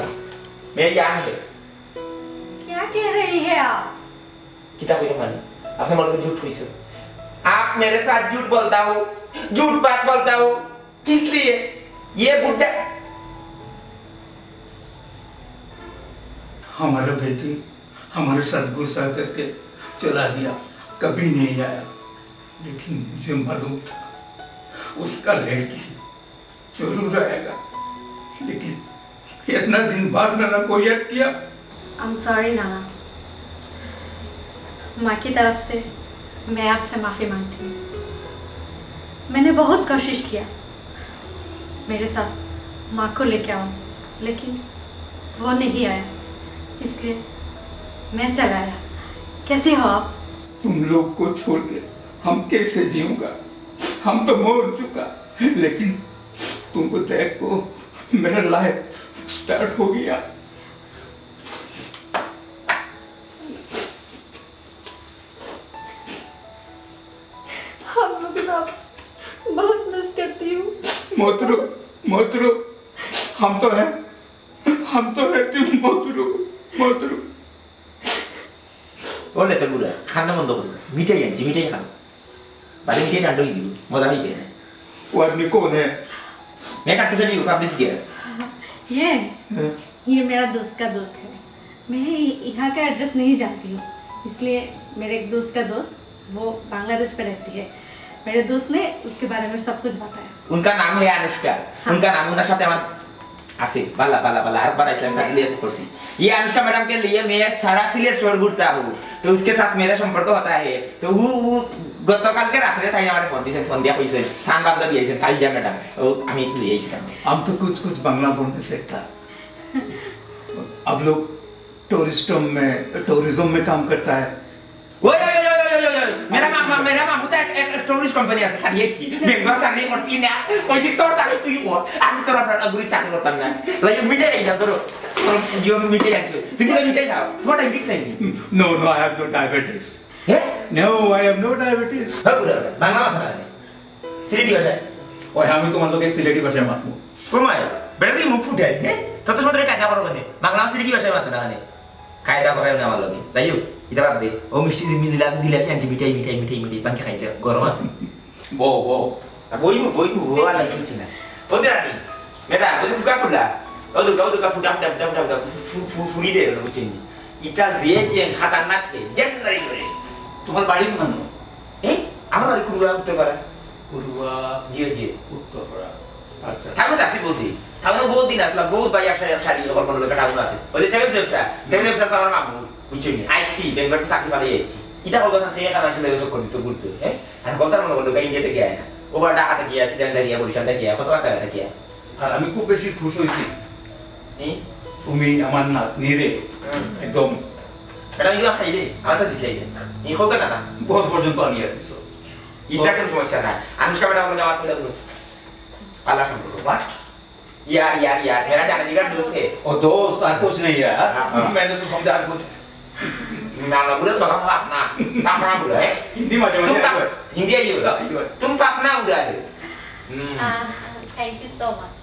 मेरी जान है। क्या कह रही है आप? কিতা কইরা মানে? আপনে মনে করেন ঝুট কইছো। आप मेरे साथ झूठ बोलता हो, झूठ बात बोलता हो, किस लिए? ये बुड्ढा हमारा बेटी हमारे साथ गुस्सा करके चला गया, कभी नहीं आया। लेकिन मुझे मालूम था उसका लड़की जरूर आएगा, लेकिन इतना दिन बाद मैंने कोई याद किया। आई एम सॉरी नाना, माँ की तरफ से मैं आपसे माफ़ी मांगती हूँ। मैंने बहुत कोशिश किया, मेरे साथ माँ को लेके आओ, लेकिन वो नहीं आया, इसलिए मैं चला आया। कैसे हो आप? तुम लोग को छोड़ के हम कैसे जीऊंगा? हम तो मर चुका, लेकिन तुमको देख को मेरा लाइफ स्टार्ट हो गया। हम लोग तो आपसे बहुत मिस करती हूँ। मोतरो, मोतरो, हम तो हैं, हम तो हैं, तुम मोतरो, मोतरो। ওরে তো বুড়া, কান্না বন্ধ করো। মিঠাই আনছি, মিঠাই খাও। বাড়ি মিঠাই ঠান্ডা হয়ে দিবি, মজা হইবে না। वो आदमी कौन है? मैं काटू से नहीं उठा, आपने किया। ये, हाँ। ये मेरा दोस्त का दोस्त है। मैं यहाँ का एड्रेस नहीं जानती हूँ, इसलिए मेरे एक दोस्त का दोस्त, वो बांग्लादेश में रहती है। मेरे दोस्त ने उसके बारे में सब कुछ बताया। उनका नाम है अनुष्का। हाँ। उनका नाम, ওনার সাথে আমার আছে, বালা, বালা, বালা, আরেকবার আইছিলাম, তাকে লিয়ে করছি। ये अनुष्का मैडम के लिए मैं सारा सिलेट शहर घूरता हूँ, तो उसके साथ मेरा संपर्क होता है। तो वो, वो গতকালকে রাত্রে তাই আমার ফোন দিয়েছেন, ফোন দিয়া কইছেন, "খান বান্ধবী আইছেন, কাল যা ম্যাডাম।" ও, আমি একটু লিয়ে আইছিলাম। हम तो कुछ कुछ बांग्ला बोलने सीखता। अब लोग टूरिस्टों में, टूरिज्म में काम करता है। ওই, ওই, ওই, मेरा मामा, मेरा मामू तो एक, एक टूरिस्ट कंपनी আছে, চাকরি করছি। বেঙ্গল চাকরি করছি না। ওই যে তোর চাকরি তুই কর, আমি তোর আপনার আগুরি চাকরি করতাম না। তাই মিঠাই আইনা ধরো, তোর জীবন মিঠাই আনছো। তুমি তো মিঠাই খাও, তোমার ডায়াবেটিস নাই নি? No, no, I have no diabetes. হ্যাঁ? No, I have no diabetes. হ্যাঁ, বুঝা গেল। বাংলা মাথা লাগে। সিলেটি ভাষায়। ওই, আমি তোমার লগে সিলেটি ভাষায় মাতমু। কমায়, বেটা তুই মুখ ফুটে আই, হ্যাঁ? তত সুন্দর কায়দা করো কেন? বাংলা সিলেটি ভাষায় মাতো না কেন? কায়দা করে না আমার লগে। যাই হোক, এটা বাদ দে। ও মিষ্টি জিমি জিলাপি, জিলাপি আনছি, মিঠাই, মিঠাই, মিঠাই, মিঠাই, পাঙ্কি খাইতে, গরম আছে। বউ, বউ। তা বইমু, বইমু, বউ আর লাগবে কি না? ও দে রানী, বেটা, ওই যে ফুকা ফুলা। ও দুর্গা, ও দুর্গা, ফুটা, ফুটা, ফুটা, ফুটা, ফুটা, ফু-, ফু-, ফু-, ফুরি দে, বুঝছেন? ইটা যে, যে খাতারনাক হে, জেন নারী করে। তোমার বাড়ি কোন? এ? আমার বাড়ি কুরুয়া, উত্তরপাড়া। কুরুয়া, জি, জি। উত্তরপাড়া। আচ্ছা। তাহলে তো আসি বলছি। তাহলে বহুত দিন আসলাম, বহুত ভাই আসলে শাড়ি অর্পণ লোকের টাউন আছে। ওই যে ট্রাভেলস ব্যবসা, ট্রাভেলস ব্যবসা তো আমার মামু, বুঝছেন? আইছি, বেঙ্গল চাকরি পালিয়ে আইছি। ইটা হলো না, থেকে কারণ আসলে এসব করতে ঘুরতে, হ্যাঁ? আর কথা মনে করলো, ইন্ডিয়া থেকে আয় না। ও বা ঢাকা থেকে আসি, সিলেট থেকে, বরিশাল থেকে, কত টাকা থেকে। আর আমি খুব বেশি খুশ হইছি। এই? তুমি আমার নাতনি রে, হুম। একদম। এটা আমি খাই রে, আমার তো দিছে এটা। এই হোক না, না। বহর পর্যন্ত আনিয়া দিছো। ইটা কোনো সমস্যা না। আনুষ্কা ম্যাডাম আমাকে আমার ফোনটা দিল। পালা সম্পর্ক। What? यार, यार, यार, मेरा जाने का दोस्त है। ओ दोस्त, और कुछ नहीं यार। हाँ, हाँ। मैंने तो समझा और कुछ। না, না, বুড়া তো বাবা, পাকনা। পাকনা বুড়া, হ্যাঁ? হিন্দি মাঝে মাঝে তুম পাক-, আসবে। হিন্দি আইও। আইও। তুম পাকনা বুড়া হে। হুম। আহ, thank you so much।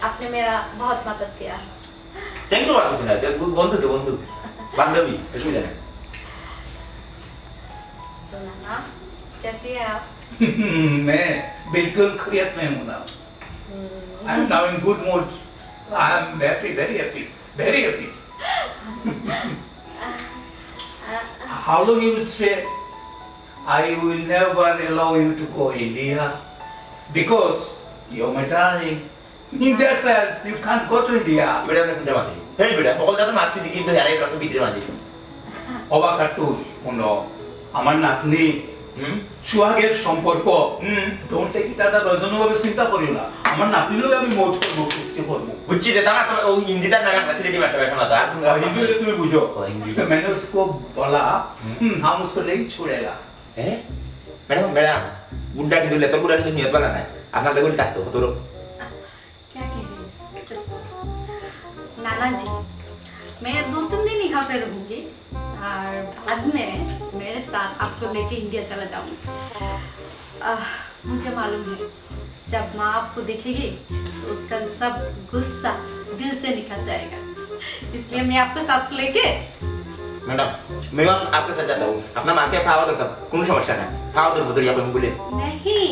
आपने मेरा बहुत मदद किया। Thank you, বাবা, কিছু না। তো বু-, বন্ধু তো বন্ধু। বান্ধবী, অসুবিধা নাই। तो नाना, कैसी है आप? मैं बिल्कुल खैरियत में हूँ ना। हम्म। I am now in good mood. I am happy, very happy, very happy. How long you will stay? I will never allow you to go India because you're my darling. In that sense, you can't go to India. বেটা, আপনি কোনটা মাতি? হেই বেটা, বকল দাদা মারতে দেখি কিন্তু হেরাই রসে ভিতরে মাতি। অবাক আর তুই, হুনো, আমার নাতনি হুম? সুহাগের সম্পর্ক। হুম। Don't take it other way, অন্যভাবে চিন্তা করিও না। আমার নাতনির লগে আমি মৌজ করবো, ফুর্তি করবো। বুঝছি রে, তারা তো ওই হিন্দিটার নামে আমরা সিলেটি ভাষা ব্যাখ্যা মাতা। আর কোনো আর হিন্দি হইলে তুমি বুঝো। ও, হিন্দি। मैंने उसको बोला, হুম। হুম, हम उसको नहीं छोड़ेगा। হ্যাঁ? ম্যাডাম, ম্যাডাম, বুড্ডা কিন্তু লেতর বুড়া কিন্তু নিয়ত বালা নাই। আপনার লেগে থাকতো, কত লোক। क्या कह रही है? चुप। नाना जी, मैं दो तीन दिन यहाँ पे रहूंगी और बाद में मेरे साथ आपको लेके इंडिया चला जाऊंगी। आह, मुझे मालूम है, जब माँ आपको देखेगी तो उसका सब गुस्सा दिल से निकल जाएगा, इसलिए मैं आपको साथ लेके। मैडम, मैं आप, आपके साथ जाता हूँ। अपना माँ के पाँव धरता हूँ, কোনো সমস্যা নাই। पाँव ধরবো, ধরিয়া বলে। नहीं,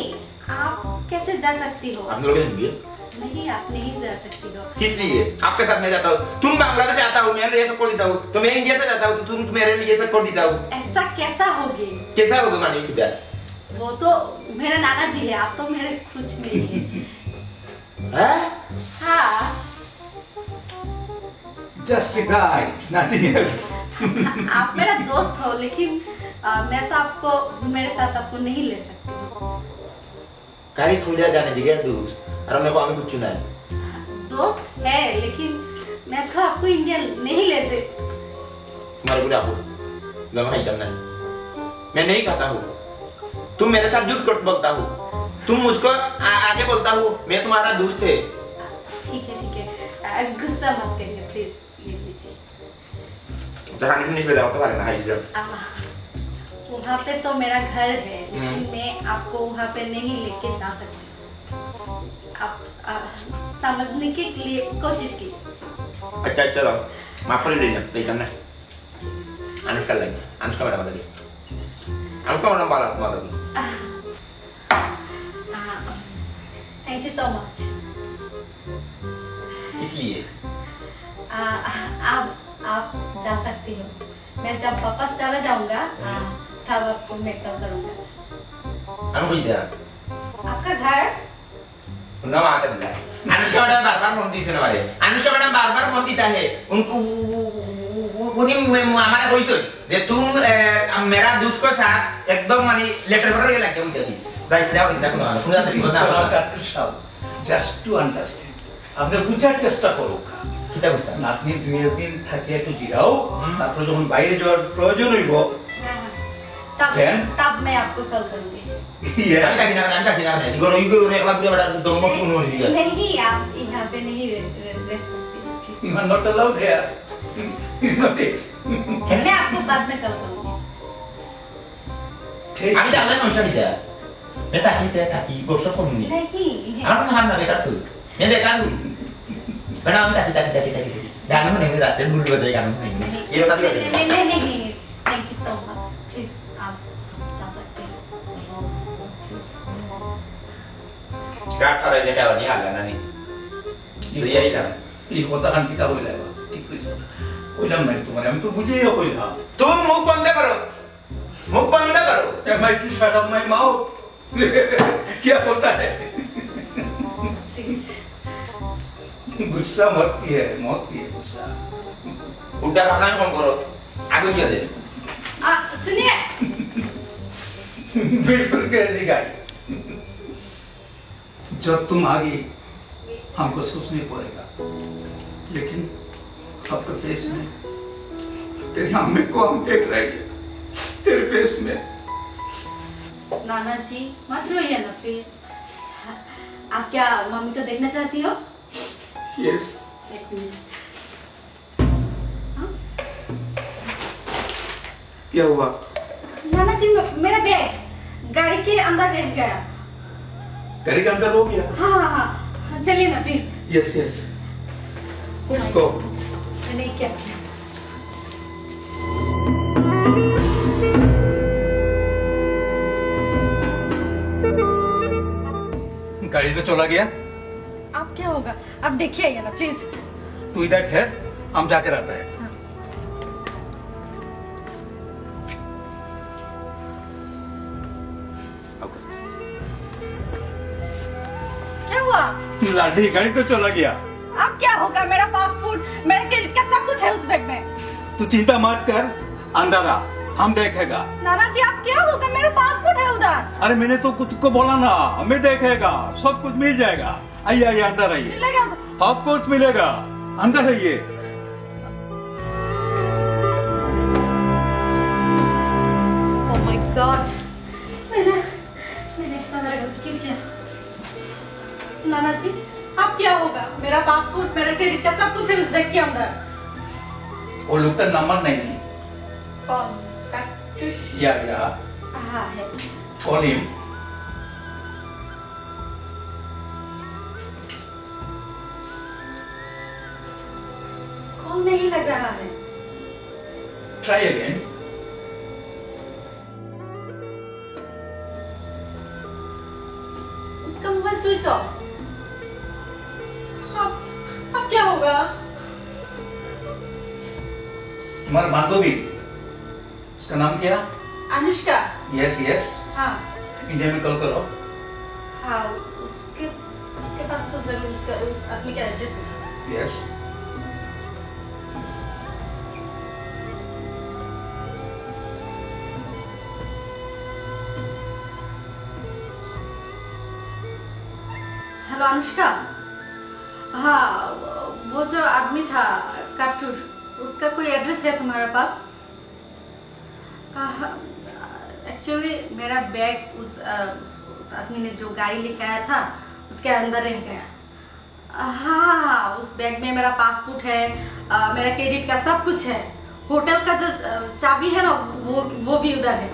आप कैसे जा सकती हो? আপনি লোকে নিয়ে। नहीं, आप नहीं जा सकती हो। किस लिए? आपके साथ मैं जाता हूँ। तुम बांग्लादेश जाता हो, मेरे लिए सब कर देता हूँ। तो मैं इंडिया से जाता हूँ, तो तुम मेरे लिए सब कर देता हूँ। ऐसा कैसा होगी? कैसा होगा माने किधर? वो तो मेरा नाना जी है, आप तो मेरे कुछ नहीं है। हैं? हाँ। Just a guy, nothing else। आप मेरा दोस्त हो, लेकिन, अ, मैं तो आपको, मेरे साथ आपको नहीं ले सकती हूँ। কারি থুলিয়া জানে জিগের দোস্ত, আর আমি কো আমি কিচ্ছু নাই। दोस्त है, लेकिन मैं तो आपको इंडिया नहीं ले जा। तुम्हारे को डाकू, मैं खाई करना। मैं नहीं खाता हूँ। तुम मेरे साथ झूठ बोलता हो। तुम मुझको आ, आगे बोलता हो, मैं तुम्हारा दोस्त है। ठीक है, ठीक है। अ, गुस्सा मत करिए, प्लीज, ये लीजिए। জাহানি জিনিস বেজা করতে পারে না, হাই। আহ, वहाँ पे तो मेरा घर है, लेकिन हम्म। मैं आपको वहाँ पे नहीं लेके जा सकती। आप, आ, समझने के लिए कोशिश कीजिए। আচ্ছা, আচ্ছা, দাও। মাফ করে দিন, এইটা না। আনুষ্কার লাগে, আনুষ্কা ম্যাডাম লাগে। আনুষ্কা ম্যাডাম ভালো আছে, ভালো আছে। आ, thank you so much। किस लिए? आ, आप, आप जा सकती हो। मैं जब वापस चला जाऊंगा, आ, तब आपको मैं कॉल करूंगा। আমি কই দিয়া? आपका घर। না, মাথা দিলা। আনুষ্কা ম্যাডাম বারবার ফোন দিছে না আমারে। আনুষ্কা ম্যাডাম বারবার ফোন দিতা হে। উনকু, উ-, উ-, উ-, উ-, উনি মু-, মু-, আমারে কইছইন যে, "তুম, এ, মেরা দুস কো সাথ একদম মানে লেটার ফেটার ইয়ে লাগে বুঝা দিস।" যাইস না, করিস না কোনো কাজ। শুনে রাখতে বিপদ না হয়। ডাক্তার সাহেব, just to understand। আপনি বুঝার চেষ্টা করুক। কিতা বুঝতাম? আপনি দুই একদিন থাকি একটু জিরাও, হুম। তারপরে যখন বাইরে যাওয়ার প্রয়োজন হইব, हाँ, हाँ। तब, then? तब मैं आपको कॉल करूंगी। ইয়ে। আমি থাকি না, আমি থাকি না, আমি ইগো, ইগো, ইগো, একলা বুঝে বেটা, ধর্ম কি মনে হইছে? नहीं, नहीं, आप यहाँ पे नहीं रह, रह, रह सकते। You are not allowed here। It's not it। मैं आपको बाद में कॉल करूंगी। ঠিক। আমি তাহলে সমস্যা কিতা? এ থাকি, এ থাকি, গোসল করুন নি। नहीं। আমার কোনো হাম না, বেকার তুই। এ বেকার তুই। বেটা, আমি থাকি, থাকি, থাকি, থাকি। গান মনে হয় রাতে ভুল বাজে, গান মনে হয়। नहीं, এরকম থাকি। नहीं, नहीं, नहीं, नहीं, नहीं। Thank you so much। Please, आप जा सकते हैं। Please। গাট ফারাই দেখে আবার নিয়ে আগে না নি। এই, এই না। এই কথাখান কিতা কইলা এবার? ঠিক কইছো না। কইলাম না তোমারে, আমি তো বুঝাইয়া কইলাম। তুমি মুখ বন্ধ করো। মুখ বন্ধ করো। Am I to shut up my mouth? क्या होता है? Please। गुस्सा मत किए, मत किए गुस्सा। উল্টা আপনার ফোন করো। আগে দিয়ে দে। आ, सुनिए। बिल्कुल क्रेजी गाय। जब तुम आ गई, हमको सोचना पड़ेगा, लेकिन आपका फेस में, तेरी अम्मी को हम देख रहे हैं, तेरे फेस में। नाना जी, मत रोइए ना, प्लीज। आप क्या मम्मी को देखना चाहती हो? यस। एक मिनट। हाँ? क्या हुआ? नाना जी, म-, मेरा बैग गाड़ी के अंदर रह गया। गाड़ी के अंदर हो गया? हाँ, हाँ, हाँ। हाँ, चलिए ना, please. Yes, yes. Let's go। मैंने क्या किया? गाड़ी तो चला गया। अब क्या होगा? अब देखिए ना, प्लीज। तू इधर ठहर, हम जाकर आता है। हाँ। क्या हुआ? लाठी, गाड़ी तो चला गया। अब क्या होगा? मेरा पासपोर्ट, मेरा क्रेडिट कार्ड, सब कुछ है उस बैग में। तू चिंता मत कर, अंदर आ, हम देखेगा। नाना जी, अब क्या होगा? मेरा पासपोर्ट है उधर। अरे, मैंने तो कुछ को बोला ना, हमें देखेगा, सब कुछ मिल जाएगा। आइए, आइए, अंदर आइए। मिलेगा? Of course मिलेगा, अंदर आइए। Oh my God, मैंने मैंने इतना बड़ा गलती क्यों किया? नाना जी, अब क्या होगा? मेरा पासपोर्ट, मेरा क्रेडिट कार्ड, सब कुछ है उस बैग के अंदर। वो लोग का नंबर नहीं है। कौन? काटूश? या, या। हाँ, है। Call him। कॉल नहीं लग रहा है। Try again। उसका मोबाइल स्विच ऑफ। अब, अब क्या होगा? तुम्हारा बांधवी, उसका नाम क्या? अनुष्का। Yes, yes. हाँ। इंडिया में कॉल करो। हाँ, उसके, उसके पास तो जरूर उसका, उस आदमी का एड्रेस है। यस। हेलो अनुष्का। हाँ, वो जो आदमी था काटूश, उसका कोई एड्रेस है तुम्हारे पास? एक्चुअली मेरा बैग उस, अ, उस उस आदमी ने जो गाड़ी लेके आया था, उसके अंदर रह गया। हाँ, उस बैग में मेरा पासपोर्ट है, अ, मेरा क्रेडिट कार्ड, सब कुछ है। होटल का जो, अ, चाबी है ना, वो वो भी उधर है।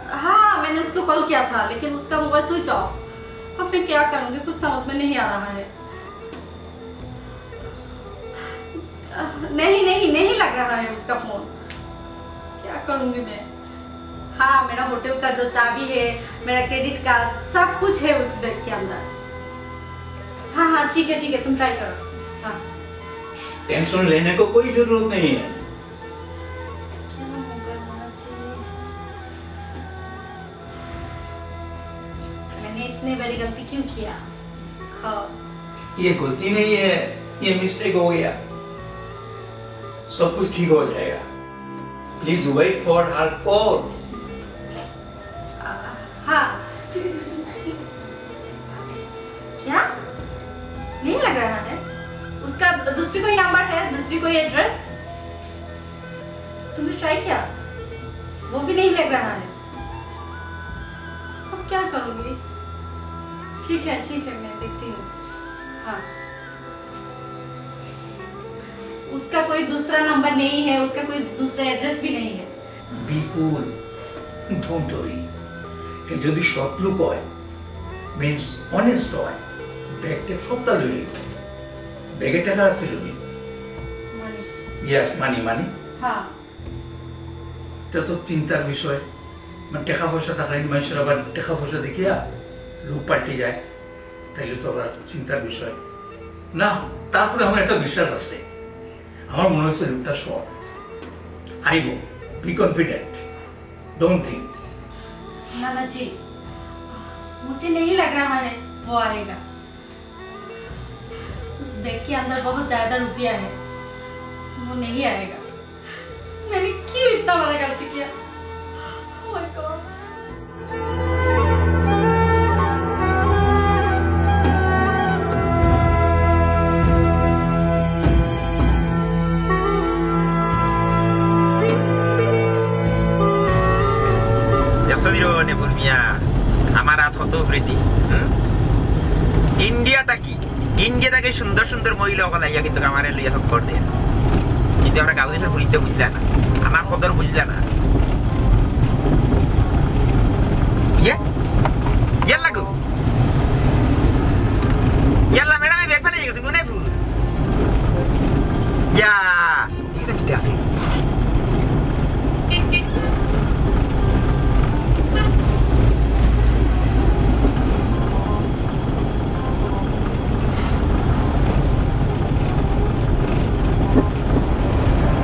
हाँ, मैंने उसको कॉल किया था, लेकिन उसका मोबाइल स्विच ऑफ। अब मैं क्या करूँगी, कुछ समझ में नहीं आ रहा है। नहीं, नहीं, नहीं लग रहा है उसका फोन। क्या करूँगी मैं? हाँ, मेरा होटल का जो चाबी है, मेरा क्रेडिट कार्ड, सब कुछ है उस बैग के अंदर। हाँ, हाँ, ठीक है, ठीक है, तुम ट्राई करो। हाँ। टेंशन लेने को कोई जरूरत नहीं है। क्या होगा माँ जी? मैंने इतनी बड़ी गलती क्यों किया? ये गलती नहीं है, ये मिस्टेक हो गया। सब कुछ ठीक हो जाएगा। Please wait for her call। हाँ। क्या? नहीं लग रहा है। उसका दूसरी कोई नंबर है, दूसरी कोई एड्रेस? तुमने ट्राई किया? वो भी नहीं लग रहा है। अब क्या करूँगी? ठीक है, ठीक है, मैं देखती हूँ। हाँ। उसका कोई दूसरा नंबर नहीं है, उसका कोई दूसरा एड्रेस भी नहीं है। Be cool, don't worry। এ যদি সৎ লোক হয়, মিন্স অনেস্ট হয়, ব্যাগ ট্যাগ সবটা লইয়া আইবো। ব্যাগে টাকা আছিল নি? মানি। ইয়েস, মানি, মানি। হ্যাঁ। এটা তো চিন্তার বিষয়। মানে, টাকা পয়সা থাকলে মানুষের আবার টাকা পয়সা দেখিয়া লোভ পাল্টি যায়, তাইলে তো আবার চিন্তার বিষয়। না, তারপরে আমার একটা বিশ্বাস আছে, আমার মনে হচ্ছে লোকটা সৎ। আইবো, be confident, don't think। नाना जी, मुझे नहीं लग रहा है वो आएगा। उस बैग के अंदर बहुत ज्यादा रुपया है, वो नहीं आएगा। मैंने क्यों इतना बड़ा गलती किया? Oh my God। দেখছো নি রে, নুপুর মিয়া, আমার আত কত উপরেদি। হুম? ইন্ডিয়া থাকি, ইন্ডিয়া থাকি সুন্দর সুন্দর মহিলা অকল আইয়া কিন্তু আমারে লইয়া চক্কর দেয়। কিন্তু আমরা গাঁও দেশের ফুরিতে বুঝলা না, আমার কদর বুঝলা না। ইয়ে? ইয়াল্লা গো। ইয়াল্লা, ম্যাডামে ব্যাগ ফালাই গেছে, কোনে ফুল? ইয়া। ঠিক আছে, ঠিক আছে।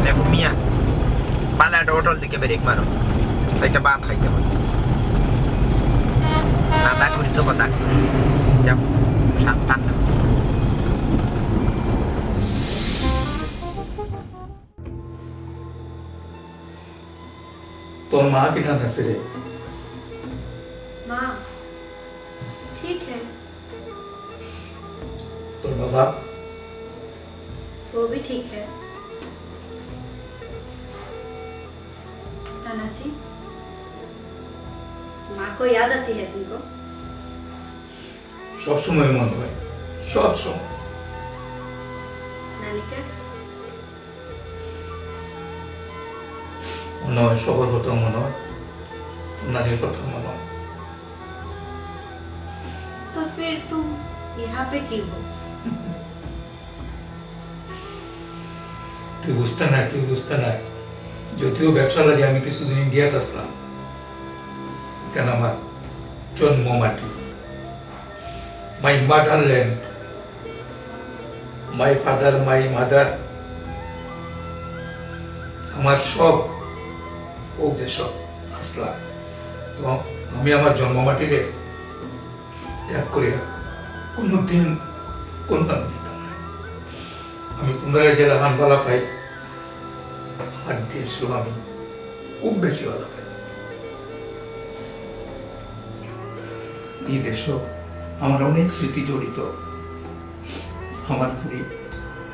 দেখো মিয়া, পালা একটা হোটেল দিকে ব্রেক মারো, একটা ভাত খাইতে হয়। আদা কুছ তো কথা। যাও, সাবধান। তোর মা কিলান আছে রে? माँ ठीक है। তোর বাবা? वो भी ठीक है। नाना जी, माँ को याद आती है तुमको? সব সময় মনে হয়, সব সময়। नानी का? মনে হয় সবার কথা মনে হয়, তোর নানির কথা মনে হয়। तो फिर तुम यहाँ पे क्यों हो? তুই বুঝতে না, তুই বুঝতে না। যদিও ব্যবসা লাগে আমি কিছুদিন ইন্ডিয়াত আসলাম, কেন আমার জন্ম মাটি, my motherland, my father, my mother, আমার সব ও দেশ আসলাম। এবং আমি আমার জন্ম মাটিরে ত্যাগ করিয়া কোনোদিন কোনো কামে দিতাম না। আমি তোমরা যে লাহান বালা পাই, আমার দেশও আমি খুব বেশি বালা পাই। এই দেশও আমার অনেক স্মৃতি জড়িত। আমার ফুরি,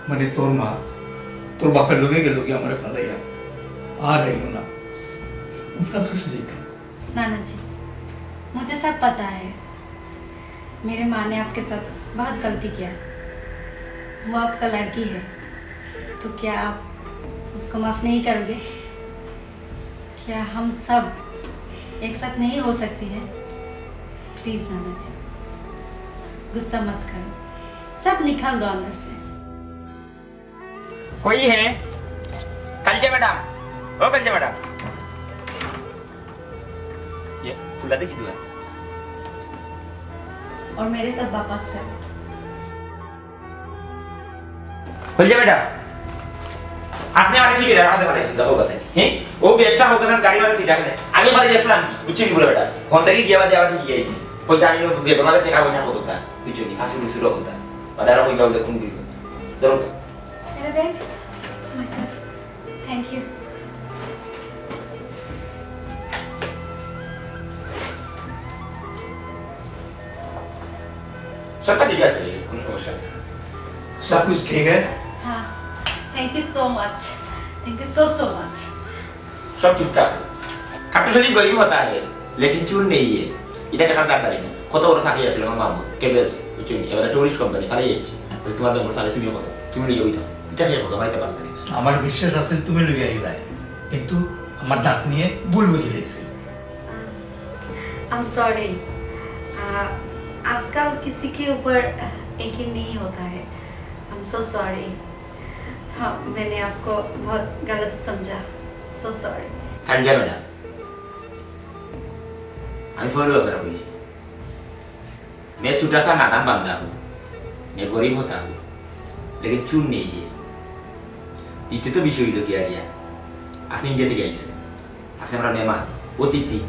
মানে তোর মা, তোর বাপের লগে গেল কি আমারে ফালাইয়া, আর আইও না। ওনার কাছে যেতাম। नाना जी, मुझे सब पता है। मेरे माँ ने आपके साथ बहुत गलती किया। वो आपका लड़की है, तो क्या आप उसको माफ नहीं करोगे? क्या हम सब एक साथ नहीं हो सकते हैं? प्लीज नाना जी, गुस्सा मत करो, सब निकाल दो अंदर से। कोई है? कलजे मैडम, ओ कलजे मैडम, ये खुला देखी दुआ। और मेरे साथ वापस चलो। কলজে বেটা, আপনি আমারে কি বেটা আমাদের বাড়াইছেন? দেখো বাসায়, হ্যাঁ? ও বেটা হোক না, গাড়ি বাড়া ঠিক রাখেন। আমি বাড়ি গেছিলাম, বুঝছেন বুড়া বেটা? ফোনটা কি দিয়ে বাদে আবার ঠিক গেছি। কইতে আমি বেতন আগে টাকা পয়সা কত তা, বুঝছেন? ফাঁসি ফুসি রকম তা। বাদে আরো কইবা ওদের কোন কিছু। ধরো। Hello, babe. Oh my God. Thank you. সবটা ঠিক আছে, কোনো সমস্যা নেই। सब कुछ ठीक है? हाँ, thank you so much, thank you so so much। সব ঠিকঠাক। কাট্টু শরীফ গরিব হতা হে, লেকিন চুর নেই হে। এটা দেখার দরকার নেই। কত বড় চাকরি আছিল আমার মামু, কেবলস, বুঝছো নি? এবার টুরিস্ট কোম্পানি, ফালাই যাচ্ছি। বলছে, "তোমার বেঙ্গল চালে তুমিও কত, তুমি লইয়া ওই যাও।" এটা খেয়ে কত, বাড়িতে পারবে না। আমার বিশ্বাস আছিল তুমি লইয়া আইবায়, কিন্তু আমার ডাক নিয়ে ভুল বুঝে গেছি। I'm sorry। आ, आजकल किसी के ऊपर यकीन नहीं होता है। I'm so sorry। हाँ, मैंने आपको बहुत गलत समझा। So sorry। কাঞ্জা বেটা, আমি ফলো আপনারা হয়েছি। मैं छोटा सा नादान बंदा हूँ, मैं गरीब होता हूँ, लेकिन चूर नहीं है। দ্বিতীয়ত বিষয় হইল কি আরিয়া, আপনি ইন্ডিয়া থেকে আইছেন, আপনি আমরা মেহমান, অতিথি।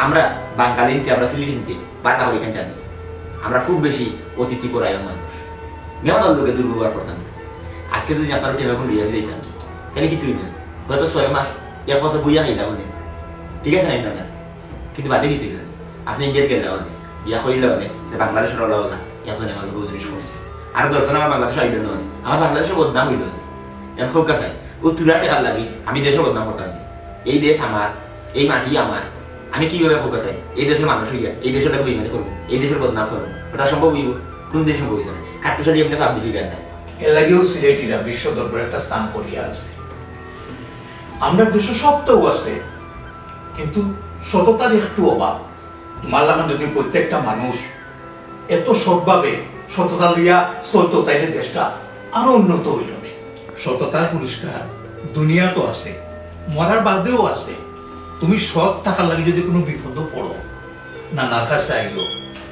আমরা বাঙালি নিতে, আমরা সিলেটি নিতে, বাটা করি এখানে জানি। আমরা খুব বেশি অতিথি পরায়ণ মানুষ। মেহমানর লোকে দুর্ব্যবহার করতাম না। আজকে যদি আপনারা টেবিল করে দিয়ে আমি যাইতাম, তাহলে কি তুই না? হয়তো ছয় মাস, এক বছর বইয়া খাইতাম না। ঠিক আছে, না, না, না। কিন্তু বাদে কি তুই না? আপনি ইন্ডিয়াত গেলে অনেক, বিয়া করিলে অনেক, বাংলাদেশের ওলা ওলা, একজন আমার লোক জিনিস করছে। আর দশজন আমার বাংলাদেশে আইল না অনেক। আমার বাংলাদেশে বদনাম হইল। এখন খুব কাছে, ও তুরা টেকার লাগি, আমি দেশে বদনাম করতাম না। এই দেশ আমার, এই মাটি আমার। আমি কিভাবে হোক আছে, এই দেশের মানুষ হইয়া, এই দেশের লোক বেইমানি করবো, এই দেশের বদনাম করবো, ওটা সম্ভব হইব? কোনদিন সম্ভব হইছে না। কাট্টুশালী এমনি পাবলিক ফিগার নাই। এর লাগেও সিলেটিরা বিশ্ব দরবারে একটা স্থান করিয়া আছে। আমরা বিশ্ব সত্যও আছে, কিন্তু সততার একটু অভাব। তোমার লাখান যদি প্রত্যেকটা মানুষ এত সৎভাবে সততা লইয়া চলতো, তাইলে দেশটা আরো উন্নত হইল রে। সততার পুরস্কার দুনিয়াত আছে, মরার বাদেও আছে। তুমি সৎ থাকার লাগি যদি কোনো বিপদও পড়ো, নানার কাছে আইও,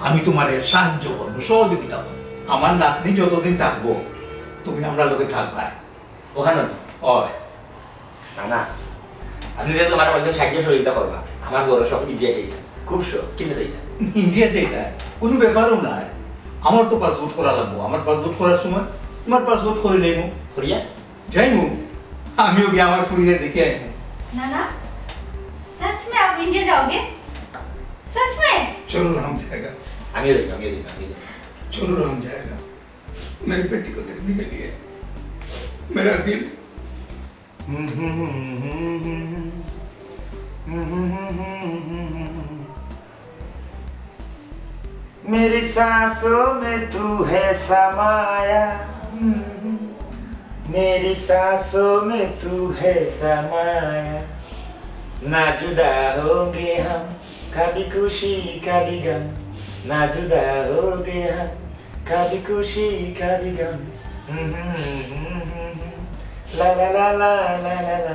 আমি তোমারে সাহায্য করবো, সহযোগিতা করবো। আমার নাতনি যতদিন থাকবো, তুমি আমরার লগে থাকবায়। ওখানে? অয়। না, না। আপনি যেহেতু আমার একজন সাহায্য সহযোগিতা করবা, আমার বড় শখ ইন্ডিয়া যাইতা। খুব শখ, কিন্তু যাই না। ইন্ডিয়া যাইতায়? কোনো ব্যাপারও নায়। আমার তো পাসপোর্ট করা লাগবো। আমার পাসপোর্ট করার সময় তোমার পাসপোর্ট করি লইমু। করিয়া? যাইমু। আমিও গিয়া আমার ফুরিরে দেখি আইমু। नाना, सच में आप इंडिया जाओगे? सच में? जरूर हम जाएगा। আমিও যাইমু, আমিও যাইমু, আমিও যাইমু। जरूर हम जाएगा। मेरी बेटी को देखने के लिए मेरा दिल। मेरी सांसों में तू है समाया, मेरी सांसों में तू है समाया। ना जुदा होंगे हम, कभी खुशी कभी गम, ना जुदा होंगे हम, कभी खुशी कभी गम। ला ला ला ला ला ला ला।